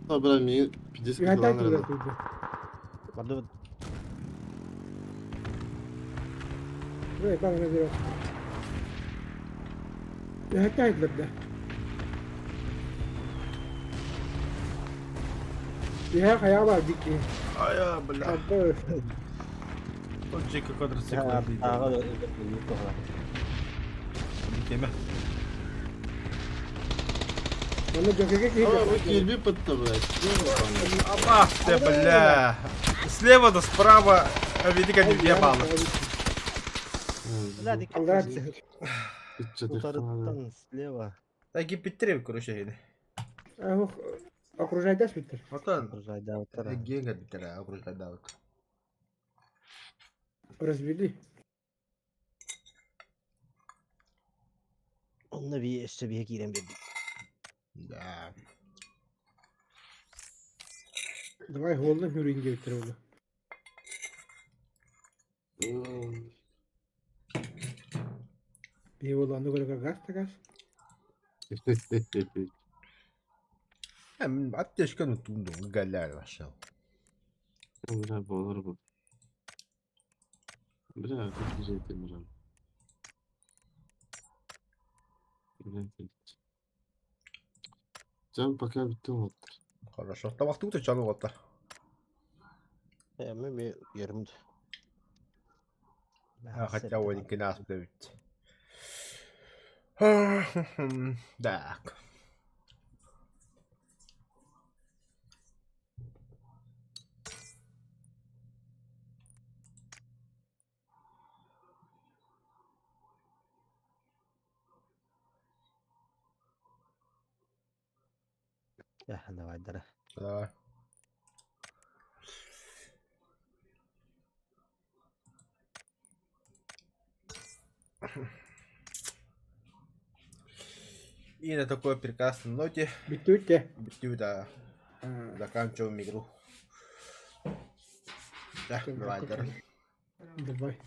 Бра ми 50 Юхатай килограмм. туда. Барды Ой, бана надо. Юхатай туда. Я хаяба дики. Ая, бля. Аббас. Вот жеке квадроцикл. ага да. Теме. Оны Джокерге Ой, бу киһи. кирби пытта, блядь. Ах ты, бля. Слева да справа. Види, как ебало. Бля, дик. Аллах. Утарыттан слева. Киппиттэр эбит короче эһини. Ох, окружайдас биттер. Отон Окружайдаабыттар. Гең кэлбиттэр окружайдаабыт. Развели. Онно би өссө биһи киирэн биэрдик. Да. Давай холдон хүрүн диэбиттэр буолла. Биһи буолла онно көрө газ да газ. Мин аптечканы тундум галляр вообще. Бля, буолар бу. Бля, как же это мирам. Дьон пока бүттүм уоттар. Хорошо. Тамактыбыт чалы уоттар. Эми ми yerим. Хотя он нас эбит. Так. Давай, дара. Давай. И на такой прекрасной ноте Бүттүбүт Бүттүбүт, да. Заканчиваем игру. Да, давай, Давай.